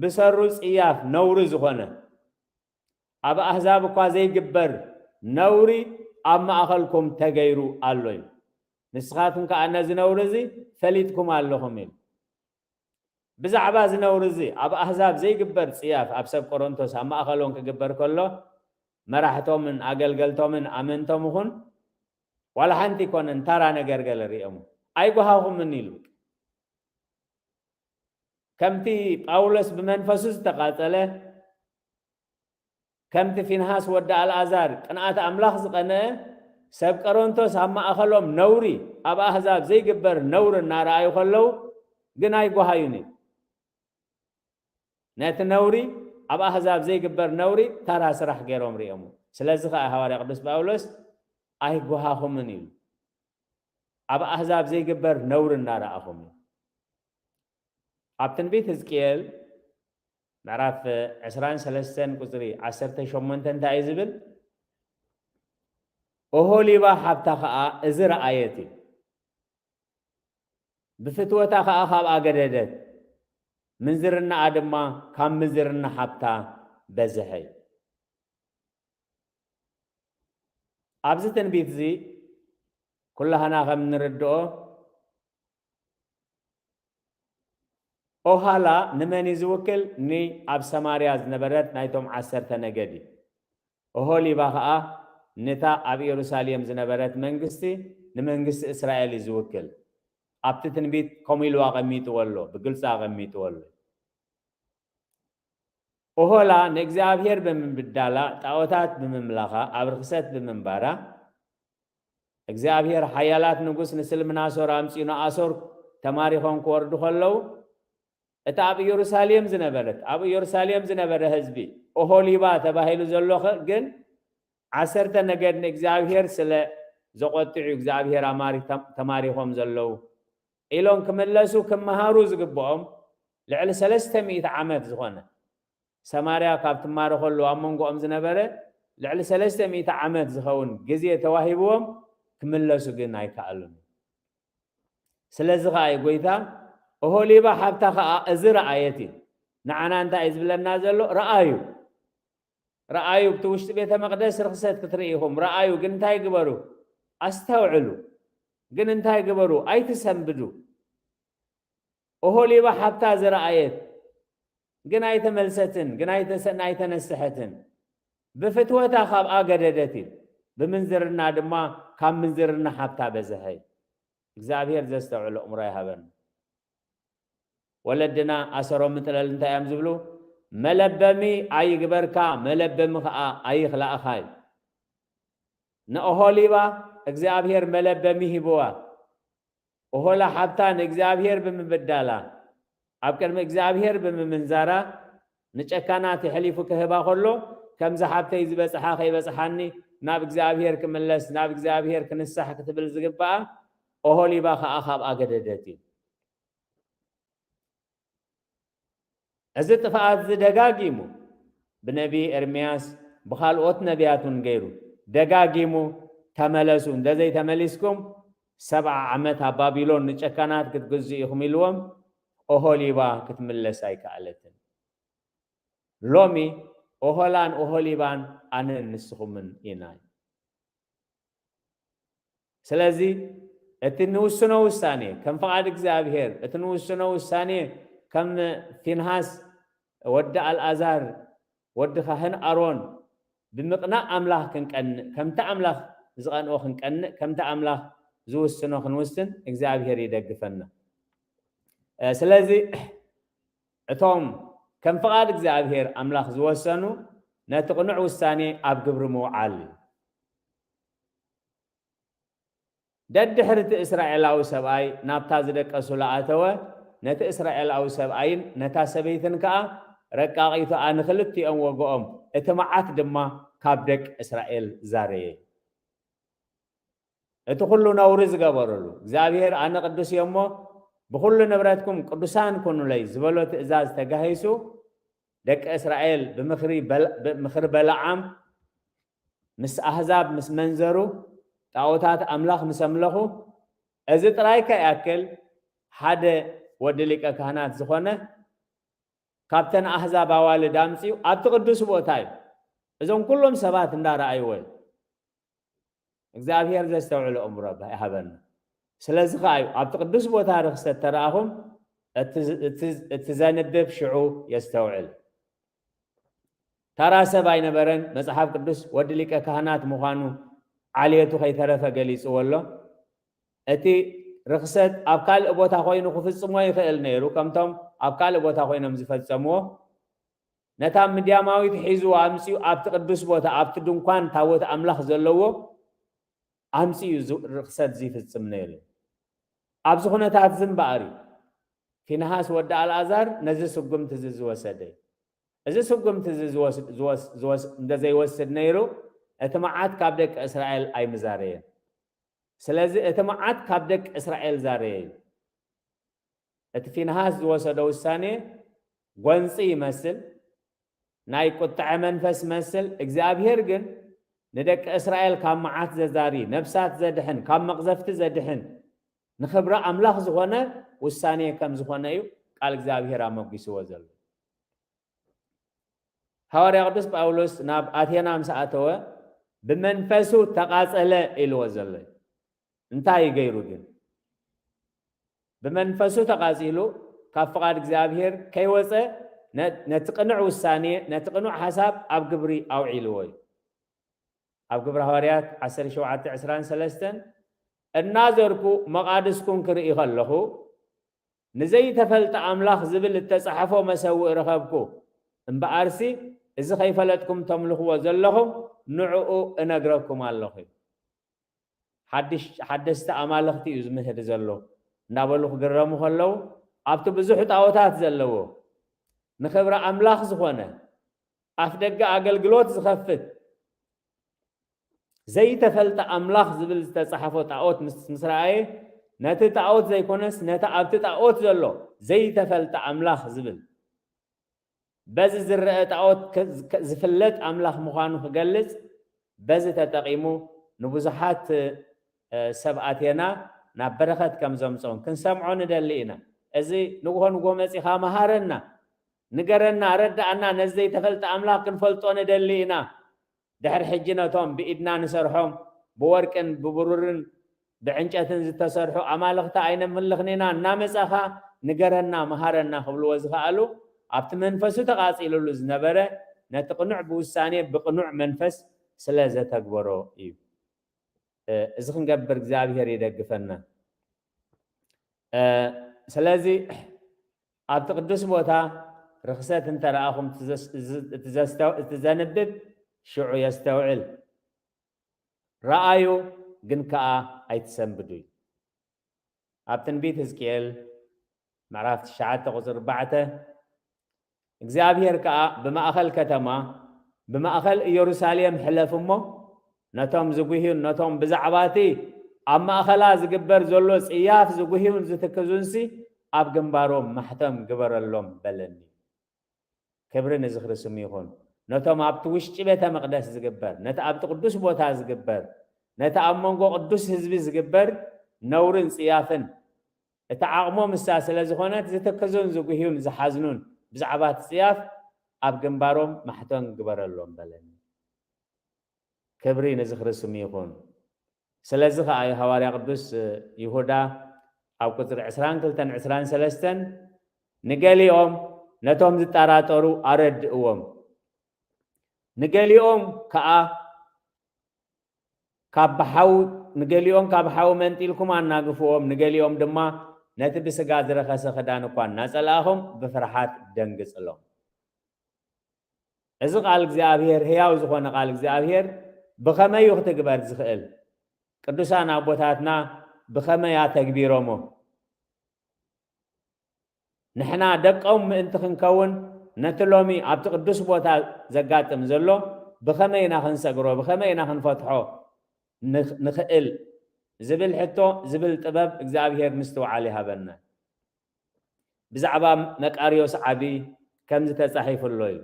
ብሰሩ ጽያፍ ነውሪ ዝኾነ፣ ኣብ ኣህዛብ እኳ ዘይግበር ነውሪ ኣብ ማእኸልኩም ተገይሩ ኣሎ እዩ። ንስኻትኩም ከኣ ነዚ ነውሪ እዚ ፈሊጥኩም ኣለኹም ኢሉ። ብዛዕባ እዚ ነውሪ እዚ ኣብ ኣህዛብ ዘይግበር ጽያፍ ኣብ ሰብ ቆሮንቶስ ኣብ ማእኸሎም ክግበር ከሎ፣ መራሕቶምን ኣገልገልቶምን ኣመንቶም ይኹን ዋላ ሓንቲ ኣይኮነን፣ ተራ ነገር ገለ ርእዮም ኣይጓሃኹምን ኢሉ። ከምቲ ጳውሎስ ብመንፈሱ ዝተቓጸለ፣ ከምቲ ፊንሃስ ወዲ ኣልኣዛር ቅንኣት ኣምላኽ ዝቐንአ፣ ሰብ ቆሮንቶስ ኣብ ማእኸሎም ነውሪ፣ ኣብ ኣህዛብ ዘይግበር ነውሪ እናረኣዩ ከለዉ ግን ኣይጓሃዩን እዩ። ነቲ ነውሪ፣ ኣብ ኣህዛብ ዘይግበር ነውሪ ተራ ስራሕ ገይሮም ርእዮሞ። ስለዚ ኸኣ ሃዋርያ ቅዱስ ጳውሎስ ኣይጓሃኹምን ኢሉ። ኣብ ኣህዛብ ዘይግበር ነውሪ እናረኣኹም እዩ። ኣብ ትንቢት ሕዝቅኤል ምዕራፍ ዕስራን ሰለስተን ቁጽሪ ዓሰርተ ሸሞንተ እንታይ እዩ ዝብል? ኦሆሊባ ሓብታ ኸኣ እዚ ረኣየት እዩ። ብፍትወታ ኸኣ ካብኣ ገደደት፣ ምንዝርናኣ ድማ ካብ ምንዝርና ሓብታ በዝሐ እዩ። ኣብዚ ትንቢት እዚ ኩላህና ከም እንርድኦ፣ ኦሃላ ንመን እዩ ዝውክል? ንኣብ ሰማርያ ዝነበረት ናይቶም ዓሰርተ ነገድ እዩ። ኦሆሊባ ኸኣ ነታ ኣብ ኢየሩሳሌም ዝነበረት መንግስቲ፣ ንመንግስቲ እስራኤል እዩ ዝውክል። ኣብቲ ትንቢት ከምኡ ኢሉ ኣቐሚጥዎ ኣሎ፣ ብግልጺ ኣቐሚጥዎ ኣሎ። ኦሆላ ንእግዚኣብሔር ብምብዳላ፣ ጣኦታት ብምምላኻ፣ ኣብ ርኽሰት ብምንባራ፣ እግዚኣብሔር ሓያላት ንጉስ ንስልምናሶር ኣምጺኡ ንኣሶር ተማሪኾም ክወርዱ ከለዉ፣ እታ ኣብ ኢየሩሳሌም ዝነበረት፣ ኣብ ኢየሩሳሌም ዝነበረ ህዝቢ ኦሆሊባ ተባሂሉ ዘሎ ኸ ግን ዓሰርተ ነገድ ንእግዚኣብሔር ስለ ዘቖጥዑ፣ እግዚኣብሔር ኣማሪ-፣ ተም-፣ ተማሪኾም ዘለዉ ኢሎም ክምለሱ ክመሃሩ ዝግብኦም ልዕሊ ሰለስተ ሚእቲ ዓመት ዝኾነ ሰማርያ ካብ ትማረኸሉ ኣብ መንጎኦም ዝነበረ ልዕሊ ሰለስተ ሚእቲ ዓመት ዝኸውን ግዜ ተዋሂብዎም ክምለሱ ግን ኣይከኣሉን። ስለዚ ኸኣ እዩ ጎይታ ኦሆሊባ ሓብታ ኸኣ እዚ ረኣየት እዩ። ንዓና እንታይ እዩ ዝብለና ዘሎ? ረኣዩ፣ ረኣዩ፣ ኣብቲ ውሽጢ ቤተ መቕደስ ርኽሰት ክትርኢ ኢኹም፣ ረኣዩ፣ ግን እንታይ ግበሩ? ኣስተውዕሉ፣ ግን እንታይ ግበሩ? ኣይትሰንብዱ። ኦሆሊባ ሓብታ ዝረኣየት ግን ኣይተመልሰትን፣ ግን ኣይተሰ-፣ ኣይተነስሐትን። ብፍትወታ ካብኣ ገደደት እዩ። ብምንዝርና ድማ ካብ ምንዝርና ሓብታ በዝሐ እዩ። እግዚኣብሔር ዘስተውዕሎ እምሮ ይሃበና። ወለድና ኣሰሮም ምጥለል እንታይ እዮም ዝብሉ? መለበሚ ኣይግበርካ፣ መለበሚ ኸኣ ኣይኽላእኻ እዩ። ንኦሆሊባ እግዚኣብሔር መለበሚ ሂብዋ። ኦሆላ ሓብታ ንእግዚኣብሔር ብምብዳላ፣ ኣብ ቅድሚ እግዚኣብሔር ብምምንዛራ፣ ንጨካናት የሕሊፉ ክህባ ከሎ፣ ከምዚ ሓብተይ ዝበጽሓ ከይበጽሓኒ፣ ናብ እግዚኣብሔር ክምለስ፣ ናብ እግዚኣብሔር ክንሳሕ ክትብል ዝግብኣ፣ ኦሆሊባ ኸኣ ካብኣ ገደደት እዩ። እዚ ጥፍኣት እዚ ደጋጊሙ ብነቢ ኤርምያስ ብኻልኦት ነቢያት እውን ገይሩ ደጋጊሙ፣ "ተመለሱ፣ እንተዘይተመሊስኩም ሰብዓ ዓመት ኣብ ባቢሎን ንጨካናት ክትግዙ ኢኹም ኢልዎም፣ ኦሆሊባ ክትምለስ ኣይከኣለትን። ሎሚ ኦሆላን ኦሆሊባን ኣነን ንስኹምን ኢና። ስለዚ እቲ ንውስኖ ውሳኔ ከም ፍቓድ እግዚኣብሔር፣ እቲ ንውስኖ ውሳኔ ከም ፊንሃስ ወዲ ኣልኣዛር ወዲ ካህን ኣሮን ብምቕናእ ኣምላኽ ክንቀንእ፣ ከምቲ ኣምላኽ ዝቐንኦ ክንቀንእ፣ ከምቲ ኣምላኽ ዝውስኖ ክንውስን እግዚኣብሔር ይደግፈና። እ፣ ስለዚ እቶም ከም ፍቓድ እግዚኣብሔር ኣምላኽ ዝወሰኑ ነቲ ቅኑዕ ውሳኔ ኣብ ግብሪ ምውዓል እዩ። ደድሕሪ እቲ እስራኤላዊ ሰብኣይ ናብታ ዝደቀሱላ ኣተወ፣ ነቲ እስራኤላዊ ሰብኣይን ነታ ሰበይትን ከኣ ረቃቒቱ ንኽልቲኦም ወግኦም፣ እቲ መዓት ድማ ካብ ደቂ እስራኤል ዛረየ። እቲ ኩሉ ነውሪ ዝገበረሉ፣ እግዚኣብሔር ኣነ ቅዱስ እየ እሞ ብኹሉ ንብረትኩም ቅዱሳን ኩኑለይ ዝበሎ ትእዛዝ ተጋሂሱ፣ ደቂ እስራኤል ብምኽሪ በል-፣ ብምኽሪ በለዓም ምስ ኣህዛብ ምስ መንዘሩ፣ ጣዖታት ኣምላኽ ምስ ኣምለኹ፣ እዚ ጥራይ ከይኣክል ሓደ ወዲ ሊቀ ካህናት ዝኾነ ካብተን ኣህዛብ ኣዋልድ ኣምጺኡ ኣብቲ ቅዱስ ቦታ እዩ። እዞም ኩሎም ሰባት እንዳረኣይዎ እዩ። እግዚኣብሔር ዘስተውዕል ኣእምሮ ይሃበና። ስለዚ ከኣ እዩ ኣብቲ ቅዱስ ቦታ ርኽሰት ተረኣኹም፣ እቲ፣ እቲ፣ እቲ ዘንብብ ሽዑ የስተውዕል። ተራ ሰብ ኣይነበረን። መጽሓፍ ቅዱስ ወዲ ሊቀ ካህናት ምዃኑ ዓልየቱ ከይተረፈ ገሊጽዎ ኣሎ። እቲ ርኽሰት ኣብ ካልእ ቦታ ኮይኑ ክፍጽሞ ይኽእል ነይሩ፣ ከምቶም ኣብ ካልእ ቦታ ኮይኖም ዝፈጸምዎ። ነታ ምድያማዊት ሒዝዋ ኣምጺኡ ኣብቲ ቅዱስ ቦታ፣ ኣብቲ ድንኳን ታቦት ኣምላኽ ዘለዎ ኣምጺኡ ዝ-፣ ርኽሰት ዝፍጽም ነይሩ። ኣብዚ ኩነታት እዚ እምበኣር እዩ ፊንሃስ ወዲ ኣልኣዛር ነዚ ስጉምቲ እዚ ዝወሰደ። እዚ ስጉምቲ እዚ ዝወስ-፣ ዝወስ-፣ ዝወስ-፣ እንተ ዘይወስድ ነይሩ፣ እቲ መዓት ካብ ደቂ እስራኤል ኣይምዛረየን። ስለዚ እቲ መዓት ካብ ደቂ እስራኤል ዛረየ እዩ። እቲ ፊንሃስ ዝወሰዶ ውሳኔ ጎንጺ ይመስል፣ ናይ ቁጥዐ መንፈስ ይመስል። እግዚኣብሔር ግን ንደቂ እስራኤል ካብ መዓት ዘዛሪ፣ ነፍሳት ዘድሕን፣ ካብ መቕዘፍቲ ዘድሕን፣ ንኽብሪ ኣምላኽ ዝኾነ ውሳኔ ከም ዝኾነ እዩ ቃል እግዚኣብሔር ኣመጒስዎ ዘሎ። ሃዋርያ ቅዱስ ጳውሎስ ናብ ኣቴና ምስ ኣተወ፣ "ብመንፈሱ ተቓጸለ" ኢልዎ ዘሎ። እንታይ እዩ ገይሩ ግን? ብመንፈሱ ተቓጺሉ፣ ካብ ፍቓድ እግዚኣብሔር ከይወጸ፣ ነ-፣ ነቲ ቅኑዕ ውሳኔ፣ ነቲ ቅኑዕ ሓሳብ ኣብ ግብሪ ኣውዒልዎ እዩ። ኣብ ግብሪ ሃዋርያት ዓሰርተ ሸውዓተ ዕስራን ሰለስተን፣ "እናዞርኩ መቓድስኩም ክርኢ ከለኹ፣ ንዘይተፈልጠ ኣምላኽ ዝብል እተጻሕፎ መሰውእ ረኸብኩ። እምበኣርሲ፣ እዚ ኸይፈለጥኩም ተምልኽዎ ዘለኹም፣ ንዕኡ እነግረኩም ኣለኹ" እዩ። ሓድሽ-፣ ሓደስቲ ኣማልኽቲ እዩ ዝምህድ ዘሎ እንዳበሉ ክግረሙ ከለዉ፣ ኣብቲ ብዙሕ ጣዖታት ዘለዎ፣ ንኽብሪ ኣምላኽ ዝኾነ፣ ኣፍ ደገ ኣገልግሎት ዝኸፍት፣ ዘይተፈልጠ ኣምላኽ ዝብል ዝተጻሕፎ ጣዖት ምስ፣ ምስ ረኣየ፣ ነቲ ጣዖት ዘይኮነስ፣ ነቲ ኣብቲ ጣዖት ዘሎ ዘይተፈልጠ ኣምላኽ ዝብል፣ በዚ ዝረአ ጣዖት ከ-፣ ከ-፣ ዝፍለጥ ኣምላኽ ምዃኑ ክገልጽ፣ በዚ ተጠቒሙ ንብዙሓት፣ እ፣ ሰብ ኣቴና ናብ በረኸት ከም ዘምጽኦም ክንሰምዖ ንደሊ ኢና። እዚ ንግሆ ንግሆ መጺኻ መሃረና፣ ንገረና፣ ኣረድኣና፣ ነዚ ዘይተፈልጠ ኣምላኽ ክንፈልጦ ንደሊ ኢና። ድሕሪ ሕጂ ነቶም ብኢድና ንሰርሖም ብወርቅን ብብሩርን ብዕንጨትን ዝተሰርሑ ኣማልኽቲ ኣይነምልኽን ኢና፣ እናመጻኻ ንገረና፣ መሃረና ክብልዎ ዝኸኣሉ፣ ኣብቲ መንፈሱ ተቓጺሉሉ ዝነበረ፣ ነቲ ቅኑዕ ብውሳኔ ብቅኑዕ መንፈስ ስለ ዘተግበሮ እዩ። እ፣ እዚ ክንገብር እግዚኣብሔር ይደግፈና። እ፣ ስለዚ ኣብቲ ቅዱስ ቦታ ርኽሰት እንተ ረኣኹም፣ እቲ ዘስ-፣ እዚ፣ እቲ ዘስተው-፣ እቲ ዘንብብ ሽዑ የስተውዕል። ረኣዩ ግን ከኣ ኣይትሰንብዱ እዩ። ኣብ ትንቢት ሕዝቅኤል ምዕራፍ ትሽዓተ ቁጽሪ ኣርባዕተ፣ እግዚኣብሔር ከኣ ብማእከል ከተማ፣ ብማእከል ኢየሩሳሌም ሕለፍ እሞ፣ ነቶም ዝጉህዩን ነቶም ብዛዕባ እቲ ኣብ ማእከላ ዝግበር ዘሎ ጽያፍ ዝጉህዩን ዝትክዙንሲ፣ ኣብ ግንባሮም ማሕተም ግበረሎም በለኒ። ክብሪ ንዝኽሪ ስሙ ይኹን። ነቶም ኣብቲ ውሽጢ ቤተ መቕደስ ዝግበር፣ ነቲ ኣብቲ ቅዱስ ቦታ ዝግበር፣ ነቲ ኣብ መንጎ ቅዱስ ህዝቢ ዝግበር ነውርን ጽያፍን እታ ዓቕሞም እሳ ስለ ዝኾነት፣ ዝተከዙን ዝጉህዩን ዝሓዝኑን ብዛዕባ እቲ ጽያፍ ኣብ ግንባሮም ማሕተም ግበረሎም በለኒ። ክብሪ ንዝኽሪ ስሙ ይኹን። ስለዚ ኸኣ እዩ ሃዋርያ ቅዱስ ይሁዳ ኣብ ቁጽሪ ዕስራን ክልተን ዕስራን ሰለስተን፣ ንገሊኦም ነቶም ዝጠራጠሩ ኣረድእዎም፣ ንገሊኦም ከኣ ካብ ብሓው ንገሊኦም ካብ ሓው መንጢልኩም ኣናግፍዎም፣ ንገሊኦም ድማ ነቲ ብስጋ ዝረኸሰ ክዳን እኳ እናጸላእኹም ብፍርሓት ደንግጽሎም። እዚ ቃል እግዚኣብሔር፣ ህያው ዝኾነ ቃል እግዚኣብሔር ብኸመይ እዩ ክትግበር ዝኽእል? ቅዱሳን ኣቦታትና ብኸመይ ኣተግቢሮሞ? ንሕና ደቆም ምእንቲ ክንከውን፣ ነቲ ሎሚ ኣብቲ ቅዱስ ቦታ ዘጋጥም ዘሎ ብኸመይ ኢና ክንሰግሮ፣ ብኸመይ ኢና ክንፈትሖ ንኽ-፣ ንኽእል ዝብል ሕቶ፣ ዝብል ጥበብ እግዚኣብሔር ምስትውዓል ይሃበና። ብዛዕባ መቃርዮስ ዓቢ ከምዚ ተጻሒፉ ኣሎ እዩ።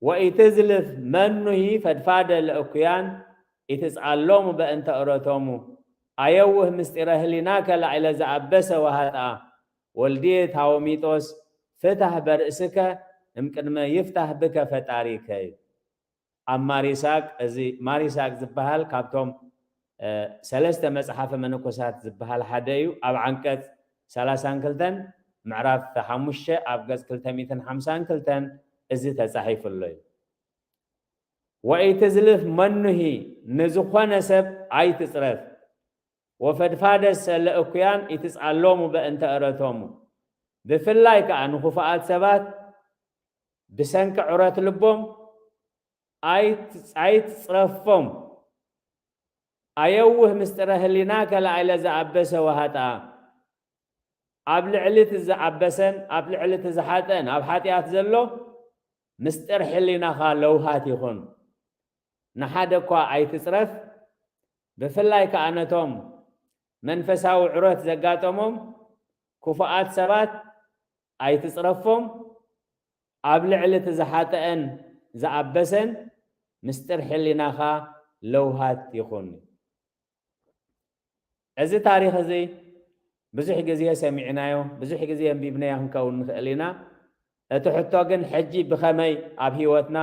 "ወኢትዝልፍ መኑሂ ፈድፋደ ለእኩያን ኢትጽዓሎሙ በእንተ እረቶሙ፣ ኣየውህ ምስጢረ ህሊናከ ላዕለ ዘኣበሰ ወሃጥኣ፣ ወልድየ ታወሚጦስ ፍታህ በርእስከ እምቅድመ ይፍታህ ብከ ፈጣሪከ" እዩ። ኣብ ማር ይስሐቅ፣ እዚ ማር ይስሐቅ ዝበሃል ካብቶም፣ እ፣ ሰለስተ መጽሓፈ መነኮሳት ዝበሃል ሓደ እዩ። ኣብ ዓንቀጽ ሰላሳን ክልተን ምዕራፍ ሓሙሽተ ኣብ ገጽ ክልተ ሚእትን ሓምሳን ክልተን እዚ ተጻሒፉ ኣሎ እዩ። "ወኢትዝልፍ መኑሂ፣ ንዝኾነ ሰብ ኣይትጽረፍ፣ ወፈድፋደሰ ለእኩያን ኢትጽዓሎሙ በእንተ እረቶሙ"፣ ብፍላይ ከኣ ንኽፉኣት ሰባት ብሰንኪ ዕረት ልቦም ኣይት-፣ ኣይትጽረፎም። ኣየውህ ምስጢረ ህሊናከ ላዕለ ዘኣበሰ ወሃጥኣ። ኣብ ልዕሊ እቲ ዝኣበሰን ኣብ ልዕሊ እቲ ዝሓጠን ኣብ ሓጢኣት ዘሎ ምስጢር ሕሊናኻ ለውሃት ይኹን። ንሓደ እኳ ኣይትጽረፍ፣ ብፍላይ ከኣ ነቶም መንፈሳዊ ዕረት ዘጋጠሞም ክፉኣት ሰባት ኣይትጽረፎም። ኣብ ልዕሊ እቲ ዝሓጠአን ዝኣበሰን ምስጢር ሕሊናኻ ለውሃት ይኹን። እዚ ታሪኽ እዚ ብዙሕ ግዜ ሰሚዕናዮ፣ ብዙሕ ግዜ ኣንቢብናዮ ክንከውን ንኽእል ኢና። እቲ ሕቶ ግን ሕጂ ብኸመይ ኣብ ህይወትና፣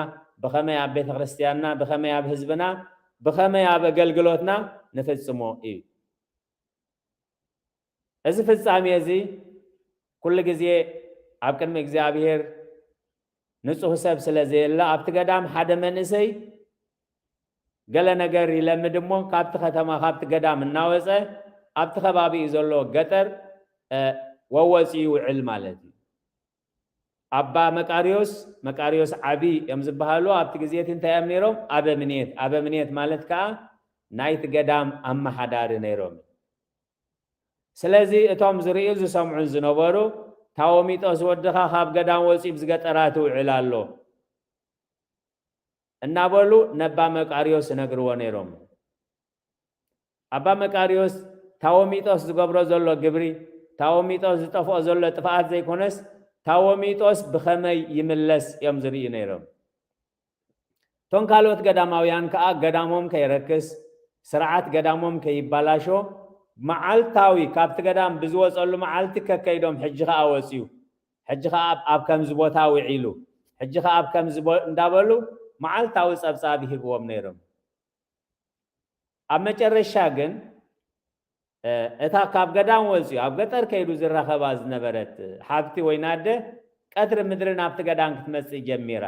ብኸመይ ኣብ ቤተ ክርስቲያንና፣ ብኸመይ ኣብ ህዝብና፣ ብኸመይ ኣብ ኣገልግሎትና ንፍጽሞ እዩ። እዚ ፍጻሜ እዚ ኩሉ ግዜ ኣብ ቅድሚ እግዚኣብሔር ንጹህ ሰብ ስለ ዘየለ፣ ኣብቲ ገዳም ሓደ መንእሰይ ገለ ነገር ይለምድ እሞ፣ ካብቲ ከተማ፣ ካብቲ ገዳም እናወጸ ኣብቲ ከባቢኡ ዘሎ ገጠር፣ እ፣ ወወጺኡ ይውዕል ማለት እዩ። ኣባ መቃርዮስ፣ መቃርዮስ ዓቢ እዮም ዝበሃሉ። ኣብቲ ግዜ እቲ እንታይ እዮም ነይሮም? ኣበምኔት። ኣበምኔት ማለት ከኣ ናይቲ ገዳም ኣመሓዳሪ ነይሮም። ስለዚ እቶም ዝርእዩ ዝሰምዑን ዝነበሩ፣ "ታወሚጦስ ወድኻ ካብ ገዳም ወጺኡ ብዝገጠራት ይውዕል ኣሎ" እናበሉ ነባ መቃርዮስ ይነግርዎ ነይሮም። ኣባ መቃርዮስ ታወሚጦስ ዝገብሮ ዘሎ ግብሪ፣ ታወሚጦስ ዝጠፍኦ ዘሎ ጥፍኣት ዘይኮነስ፣ ታወሚጦስ ብኸመይ ይምለስ እዮም ዝርእዩ ነይሮም። እቶም ካልኦት ገዳማውያን ከኣ ገዳሞም ከይረክስ፣ ስርዓት ገዳሞም ከይባላሾ፣ መዓልታዊ ካብቲ ገዳም ብዝወጸሉ መዓልቲ ከከይዶም፣ "ሕጂ ከኣ ወጽዩ፣ ሕጂ ከኣ ኣብ፣ ኣብ ከምዚ ቦታ ውዒሉ፣ ሕጂ ከኣ ኣብ ከምዚ ቦ-" እንዳበሉ መዓልታዊ ጸብጻብ ይህብዎም ነይሮም። ኣብ መጨረሻ ግን፣ እ፣ እታ ካብ ገዳም ወጽዩ ኣብ ገጠር ከይዱ ዝራኸባ ዝነበረት ሓብቲ ወይኒ ኣደ ቀትሪ ምድሪ ናብቲ ገዳም ክትመጽእ ጀሚራ።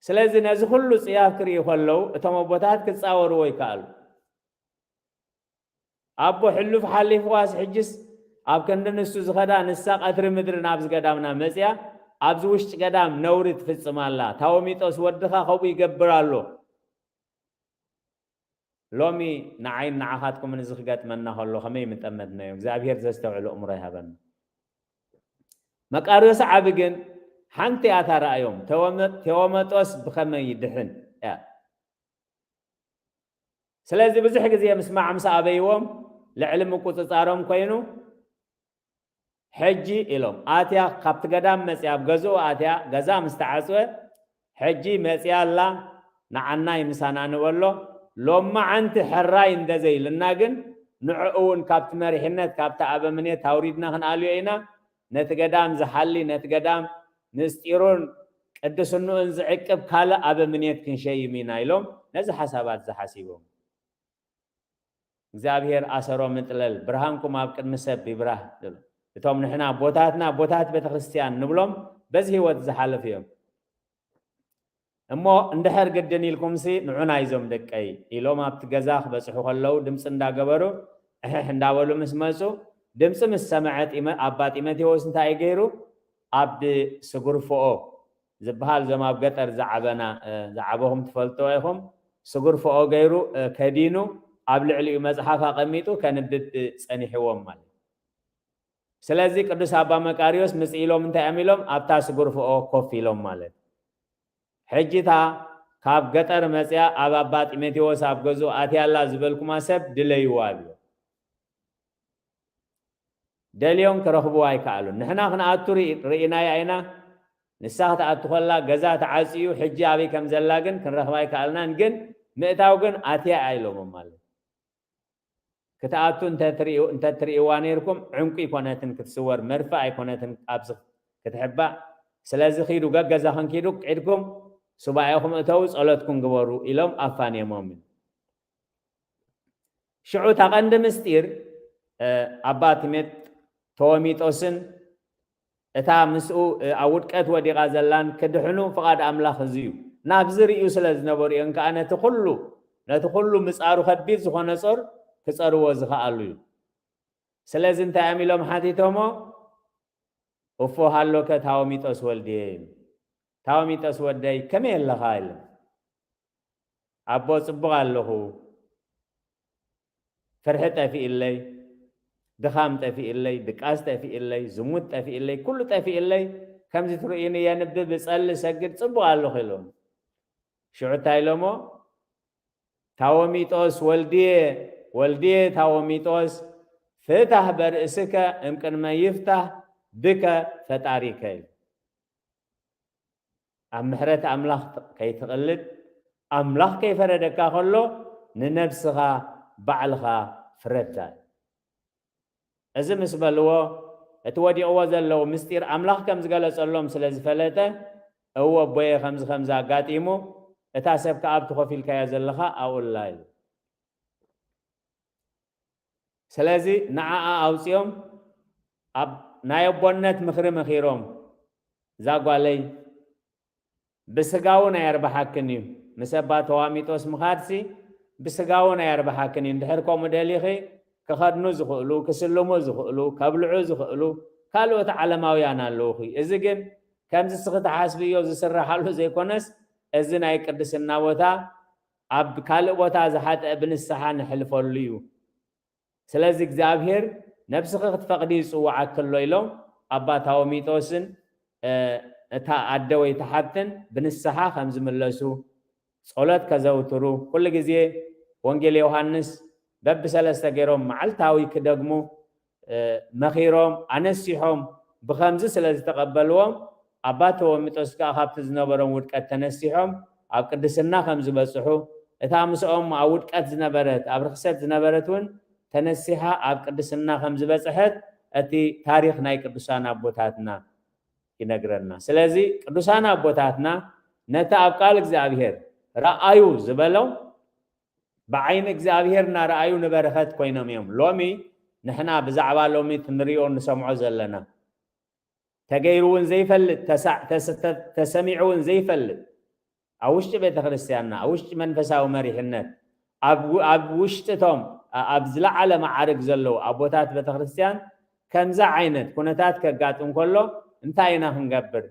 ስለዚ ነዚ ኩሉ ጽያፍ ክርእዩ ከለዉ እቶም ኣቦታት ክጻወርዎ ይከኣሉ። ኣቦ ሕሉፍ ሓሊፍዋስ ሕጅስ ኣብ ክንዲ ንሱ ዝኸዳ ንሳ ቀትሪ ምድሪ ናብዚ ገዳምና መጽያ ኣብዚ ውሽጢ ገዳም ነውሪ ትፍጽም ኣላ። ታወሚጦስ ወድኻ ከምኡ ይገብር ኣሎ። ሎሚ ንዓይን ንዓኻትኩምን እዚ ክገጥመና ከሎ ከመይ ምጠመትናዮ? እግዚኣብሔር ዘስተውዕል ኣእምሮ ይሃበና። መቃርዮስ ዓቢ ግን ሓንቲ እያ እታ ራእዮም። ተወመ-፣ ቴዎመጦስ ብኸመይ ይድሕን እያ። ስለዚ ብዙሕ ግዜ ምስማዕ ምስ ኣበይዎም ልዕሊ ምቁጽጻሮም ኮይኑ፣ ሕጂ ኢሎም ኣትያ ካብቲ ገዳም መጽያ ኣብ ገዝኡ ኣትያ ገዛ ምስ ተዓጽወ፣ ሕጂ መጽያ ኣላ ንዓናይ ምሳና ንበሎ፣ ሎማዓንቲ ሕራይ እንተዘይልና ግን ንዕኡ እውን ካብቲ መሪሕነት ካብቲ ኣበምኔት ኣውሪድና ክንኣልዮ ኢና። ነቲ ገዳም ዝሓሊ፣ ነቲ ገዳም ምስጢሩን ቅድስንኡን ዝዕቅብ ካልእ ኣበምኔት ክንሸይም ኢና ኢሎም ነዚ ሓሳባት ዝሓሲቦም። እግዚኣብሔር ኣሰሮም እጥለል፣ ብርሃንኩም ኣብ ቅድሚ ሰብ ይብራህ። እቶም ንሕና ኣቦታትና ኣቦታት ቤተክርስትያን ንብሎም በዚ ህይወት ዝሓለፉ እዮም። እሞ እንድሕር ግድን ኢልኩምሲ ንዑና ይዞም ደቀይ ኢሎም ኣብቲ ገዛ ክበጽሑ ከለዉ ድምፂ እንዳገበሩ እሕሕ እንዳበሉ ምስ መፁ ድምፂ ምስ ሰምዐ ጢመ-፣ ኣባ ጢሞቴዎስ እንታይ ገይሩ? ኣብ ስጉርፍኦ ዝበሃል እዞም ኣብ ገጠር ዝዓበና፣ እ፣ ዝዓበኹም ትፈልጥዎ ኢኹም። ስጉርፍኦ ገይሩ፣ እ፣ ከዲኑ ኣብ ልዕሊኡ መፅሓፍ ኣቐሚጡ ከንብብ ፀኒሕዎም ማለት እዩ። ስለዚ ቅዱስ ኣባ መቃርዮስ ምጽእ ኢሎም እንታይ እዮም ኢሎም? ኣብታ ስጉርፍኦ ኮፍ ኢሎም ማለት። ሕጂ እታ ካብ ገጠር መጽያ ኣብ ኣባ ጢሞቴዎስ ኣብ ገዝኡ ኣትያላ ዝበልኩማ ሰብ ድለይዋ ኣብዮ። ደልዮም ክረኽብዋ ኣይከኣሉን። ንሕና ክንኣቱ ርኢ-፣ ርኢናያ ኢና። ንሳ ክትኣቱ ከላ ገዛ ተዓጽዩ፣ ሕጂ ኣበይ ከም ዘላ ግን ክንረኽባ ኣይከኣልናን። ግን ምእታው ግን ኣትያ ኢሎሞም ማለት። ክትኣቱ እንተትርእዩ-፣ እንተትርእይዋ ነይርኩም፣ ዕንቁ ኣይኮነትን ክትስወር፣ መርፍእ ኣይኮነትን ኣብዚ ክትሕባእ። ስለዚ ኺዱ፣ ገገዛኽን ኪዱ፣ ኪድኩም ሱባኤኹም እተዉ፣ ጸሎትኩም ግበሩ ኢሎም ኣፋንየሞም። ሽዑ እታ ቀንዲ ምስጢር፣ እ፣ ኣባ ቲሜት-፣ ተወሚጦስን እታ ምስኡ፣ እ፣ ኣብ ውድቀት ወዲቓ ዘላን ክድሕኑ ፍቓድ ኣምላኽ እዚ እዩ። ናብዚ ርእዩ ስለ ዝነበሩ እዮም ከኣ ነቲ ኩሉ፣ ነቲ ኩሉ ምጻሩ ከቢድ ዝኾነ ጾር ክጸርዎ ዝኸኣሉ እዩ። ስለዚ እንታይ እዮም ኢሎም ሓቲቶሞ? "እፎ ሃሎከ ታወሚጦስ ወልድየ?" "ታወሚጦስ ወደይ ከመይ ኣለኻ?" ኢሎም። "ኣቦ ጽቡቕ ኣለኹ፣ ፍርሒ ጠፊእለይ፣ ድኻም ጠፊእለይ፣ ድቃስ ጠፊእለይ፣ ዝሙት ጠፊእለይ፣ ኩሉ ጠፊእለይ፣ ከምዚ ትርእዩኒ የንብብ፣ እጸሊ፣ ሰግድ፣ ጽቡቕ ኣለኹ" ኢሎም። ሽዑ እንታይ ኢሎሞ? "ታወሚጦስ ወልድየ፣ ወልድየ ታወሚጦስ፣ ፍታህ በርእስከ እምቅድመ ይፍታህ ብከ ፈጣሪከ" ኢሉ። ኣብ ምሕረት ኣምላኽ ከይትቕልድ፣ ኣምላኽ ከይፈረደካ ከሎ፣ ንነብስኻ ባዕልኻ ፍረዳ። እዚ ምስ በልዎ፣ እቲ ወዲቕዎ ዘለዉ ምስጢር ኣምላኽ ከም ዝገለጸሎም ስለ ዝፈለጠ፣ "እወ ኣቦየ፣ ከምዚ ከምዚ ኣጋጢሙ፣ እታ ሰብ ከኣ ኣብቲ ኮፍ ኢልካዮ ዘለኻ ኣብኡ ኣላ" ኢሉ። ስለዚ ንዓኣ ኣውጺኦም ኣብ ናይ ኣቦነት ምኽሪ መኺሮም፣ "እዛ ጓለይ ብስጋ እውን ኣየርብሓክን እዩ፣ ምስ ኣባ ተዋሚጦስ ምኻድሲ ብስጋ እውን ኣየርብሓክን እዩ። እንድሕር ከምኡ ደሊኺ ክኸድኑ ዝኽእሉ፣ ክስልሙ ዝኽእሉ፣ ከብልዑ ዝኽእሉ ካልኦት ዓለማውያን ኣለዉኺ። እዚ ግን ከምዚ እስኺ ትሓስብዮ ዝስረሓሉ ዘይኮነስ፣ እዚ ናይ ቅድስና ቦታ ኣብ ካልእ ቦታ ዝሓጥአ ብንስሓ ነሕልፈሉ እዩ። ስለዚ እግዚኣብሔር ነብስኺ ክትፈቕዲ ይጽውዓኪ ኣሎ" ኢሎም ኣባ ታወሚጦስን፣ እ፣ እታ ኣደ ወይ እታ ሓብትን ብንስሓ ከም ዝምለሱ፣ ጸሎት ከዘውትሩ፣ ኩሉ ግዜ ወንጌል ዮሃንስ በብሰለስተ ገይሮም መዓልታዊ ክደግሙ፣ እ፣ መኺሮም፣ ኣነሲሖም፣ ብኸምዚ ስለ ዝተቐበልዎም፣ ኣባ ተወሚጦስ ከኣ ካብቲ ዝነበሮም ውድቀት ተነሲሖም ኣብ ቅድስና ከም ዝበጽሑ፣ እታ ምስኦም ኣብ ውድቀት ዝነበረት፣ ኣብ ርኽሰት ዝነበረት እውን ተነሲሓ ኣብ ቅድስና ከም ዝበጽሐት እቲ ታሪኽ ናይ ቅዱሳን ኣቦታትና ይነግረና። ስለዚ ቅዱሳን ኣቦታትና ነቲ ኣብ ቃል እግዚኣብሔር ረኣዩ ዝበሎም ብዓይኒ እግዚኣብሔር እናረኣዩ ንበረኸት ኮይኖም እዮም። ሎሚ ንሕና ብዛዕባ ሎሚ እቲ ንሪኦ ንሰምዖ ዘለና ተገይሩ እውን ዘይፈልጥ፣ ተሳ-፣ ተስ-፣ ተ-፣ ተሰሚዑ እውን ዘይፈልጥ፣ ኣብ ውሽጢ ቤተ ክርስቲያንና፣ ኣብ ውሽጢ መንፈሳዊ መሪሕነት፣ ኣብ ው-፣ ኣብ ውሽጢ እቶም ኣ-፣ ኣብ ዝለዓለ መዓርግ ዘለዉ ኣቦታት ቤተ ክርስቲያን ከምዚ ዓይነት ኩነታት ከጋጥም ከሎ እንታይ ኢና ክንገብር?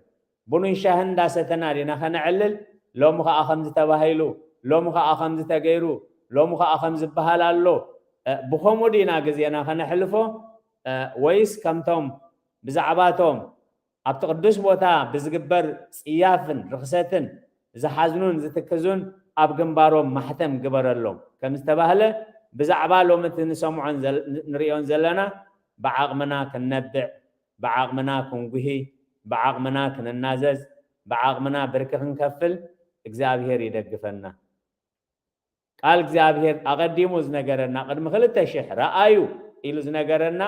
ቡንን ሻህን እንዳሰተና ዲና ከነዕልል? ሎሚ ኸኣ ከምዚ ተባሂሉ፣ ሎሚ ኸኣ ከምዚ ተገይሩ፣ ሎሚ ኸኣ ከምዚ ይበሃል ኣሎ፣ እ፣ ብኸምኡ ዲና ግዜና ከነሕልፎ? እ፣ ወይስ ከምቶም ብዛዕባቶም ኣብቲ ቅዱስ ቦታ ብዝግበር ጽያፍን ርኽሰትን ዝሓዝኑን ዝትክዙን ኣብ ግንባሮም ማሕተም ግበረሎም ከም ዝተባህለ፣ ብዛዕባ ሎሚ እቲ ንሰምዖን ዘል-፣ ንርእዮን ዘለና ብዓቕምና ክንነብዕ፣ ብዓቕምና ክንጉሂ፣ ብዓቕምና ክንናዘዝ፣ ብዓቕምና ብርኪ ክንከፍል እግዚኣብሔር ይደግፈና። ቃል እግዚኣብሔር ኣቐዲሙ ዝነገረና፣ ቅድሚ ክልተ ሽሕ ረኣዩ ኢሉ ዝነገረና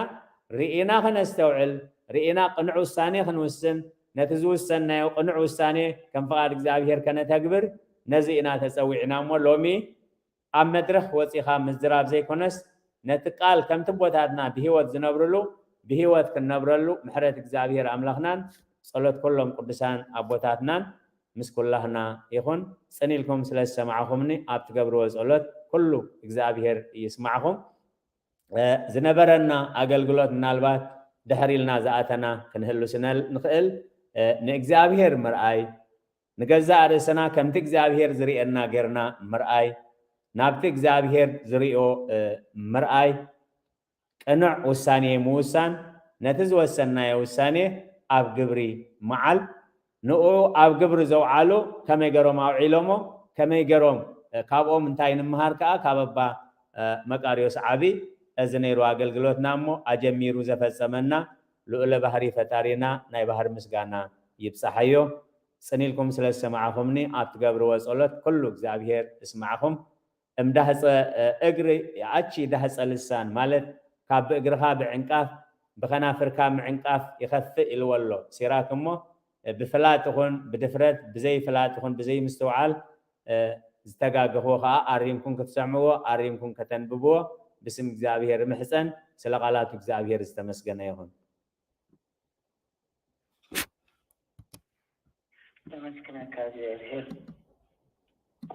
ርኢና ክነስተውዕል፣ ርኢና ቅኑዕ ውሳኔ ክንውስን፣ ነቲ ዝውሰንናዮ ቅኑዕ ውሳኔ ከም ፍቓድ እግዚኣብሔር ከነተግብር፣ ነዚ ኢና ተጸዊዕና እሞ ሎሚ ኣብ መድረኽ ወጺኻ ምዝራብ ዘይኮነስ፣ ነቲ ቃል ከምቲ ኣቦታትና ብህይወት ዝነብርሉ፣ ብህይወት ክንነብረሉ ምሕረት እግዚኣብሔር ኣምላኽናን ጸሎት ኩሎም ቅዱሳን ኣቦታትናን ምስ ኩላህና ይኹን። ጽን ኢልኩም ስለ ዝሰማዕኹምኒ፣ ኣብ ትገብርዎ ጸሎት ኩሉ እግዚኣብሔር ይስማዕኹም። እ፣ ዝነበረና ኣገልግሎት ምናልባት ድሕር ኢልና ዝኣተና ክንህሉ ስነ ንኽእል። እ፣ ንእግዚኣብሔር ምርኣይ፣ ንገዛእ ርእስና ከምቲ እግዚኣብሔር ዝርእየና ጌርና ምርኣይ፣ ናብቲ እግዚኣብሔር ዝርእዮ፣ እ፣ ምርኣይ፣ ቅኑዕ ውሳኔ ምውሳን፣ ነቲ ዝወሰንናዮ ውሳኔ ኣብ ግብሪ ምዓል፣ ንኡ ኣብ ግብሪ ዘውዓሉ ከመይ ገሮም ኣውዒሎሞ፣ ከመይ ገሮም፣ እ፣ ካብኦም እንታይ ንምሃር ከኣ ካብ ኣባ፣ እ፣ መቃርዮስ ዓቢ። እዚ ነይሩ ኣገልግሎትና እሞ ኣጀሚሩ ዘፈጸመና ልኡለ ባህሪ ፈጣሪና ናይ ባህሪ ምስጋና ይብጻሓዮ። ጽን ኢልኩም ስለ ዝሰማዕኹምኒ ኣብ ትገብርዎ ጸሎት ኩሉ እግዚኣብሔር እስማዕኹም። እም ዳህጸ፣ እ፣ እግሪ ኣቺ ዳህጸ ልሳን ማለት ካብ ብእግርኻ ብዕንቃፍ ብኸናፍርካ ምዕንቃፍ ይኸፍእ ኢልዎ ኣሎ ሲራክ። እሞ፣ እ፣ ብፍላጥ ይኹን ብድፍረት፣ ብዘይ ፍላጥ ይኹን ብዘይ ምስትውዓል፣ እ፣ ዝተጋገኽዎ ከኣ ኣሪምኩም ክትሰምዕዎ፣ ኣሪምኩም ከተንብብዎ ብስም እግዚኣብሔር ምሕጸን። ስለ ቃላቱ እግዚኣብሔር ዝተመስገነ ይኹን። ተመስግነካ እግዚኣብሔር።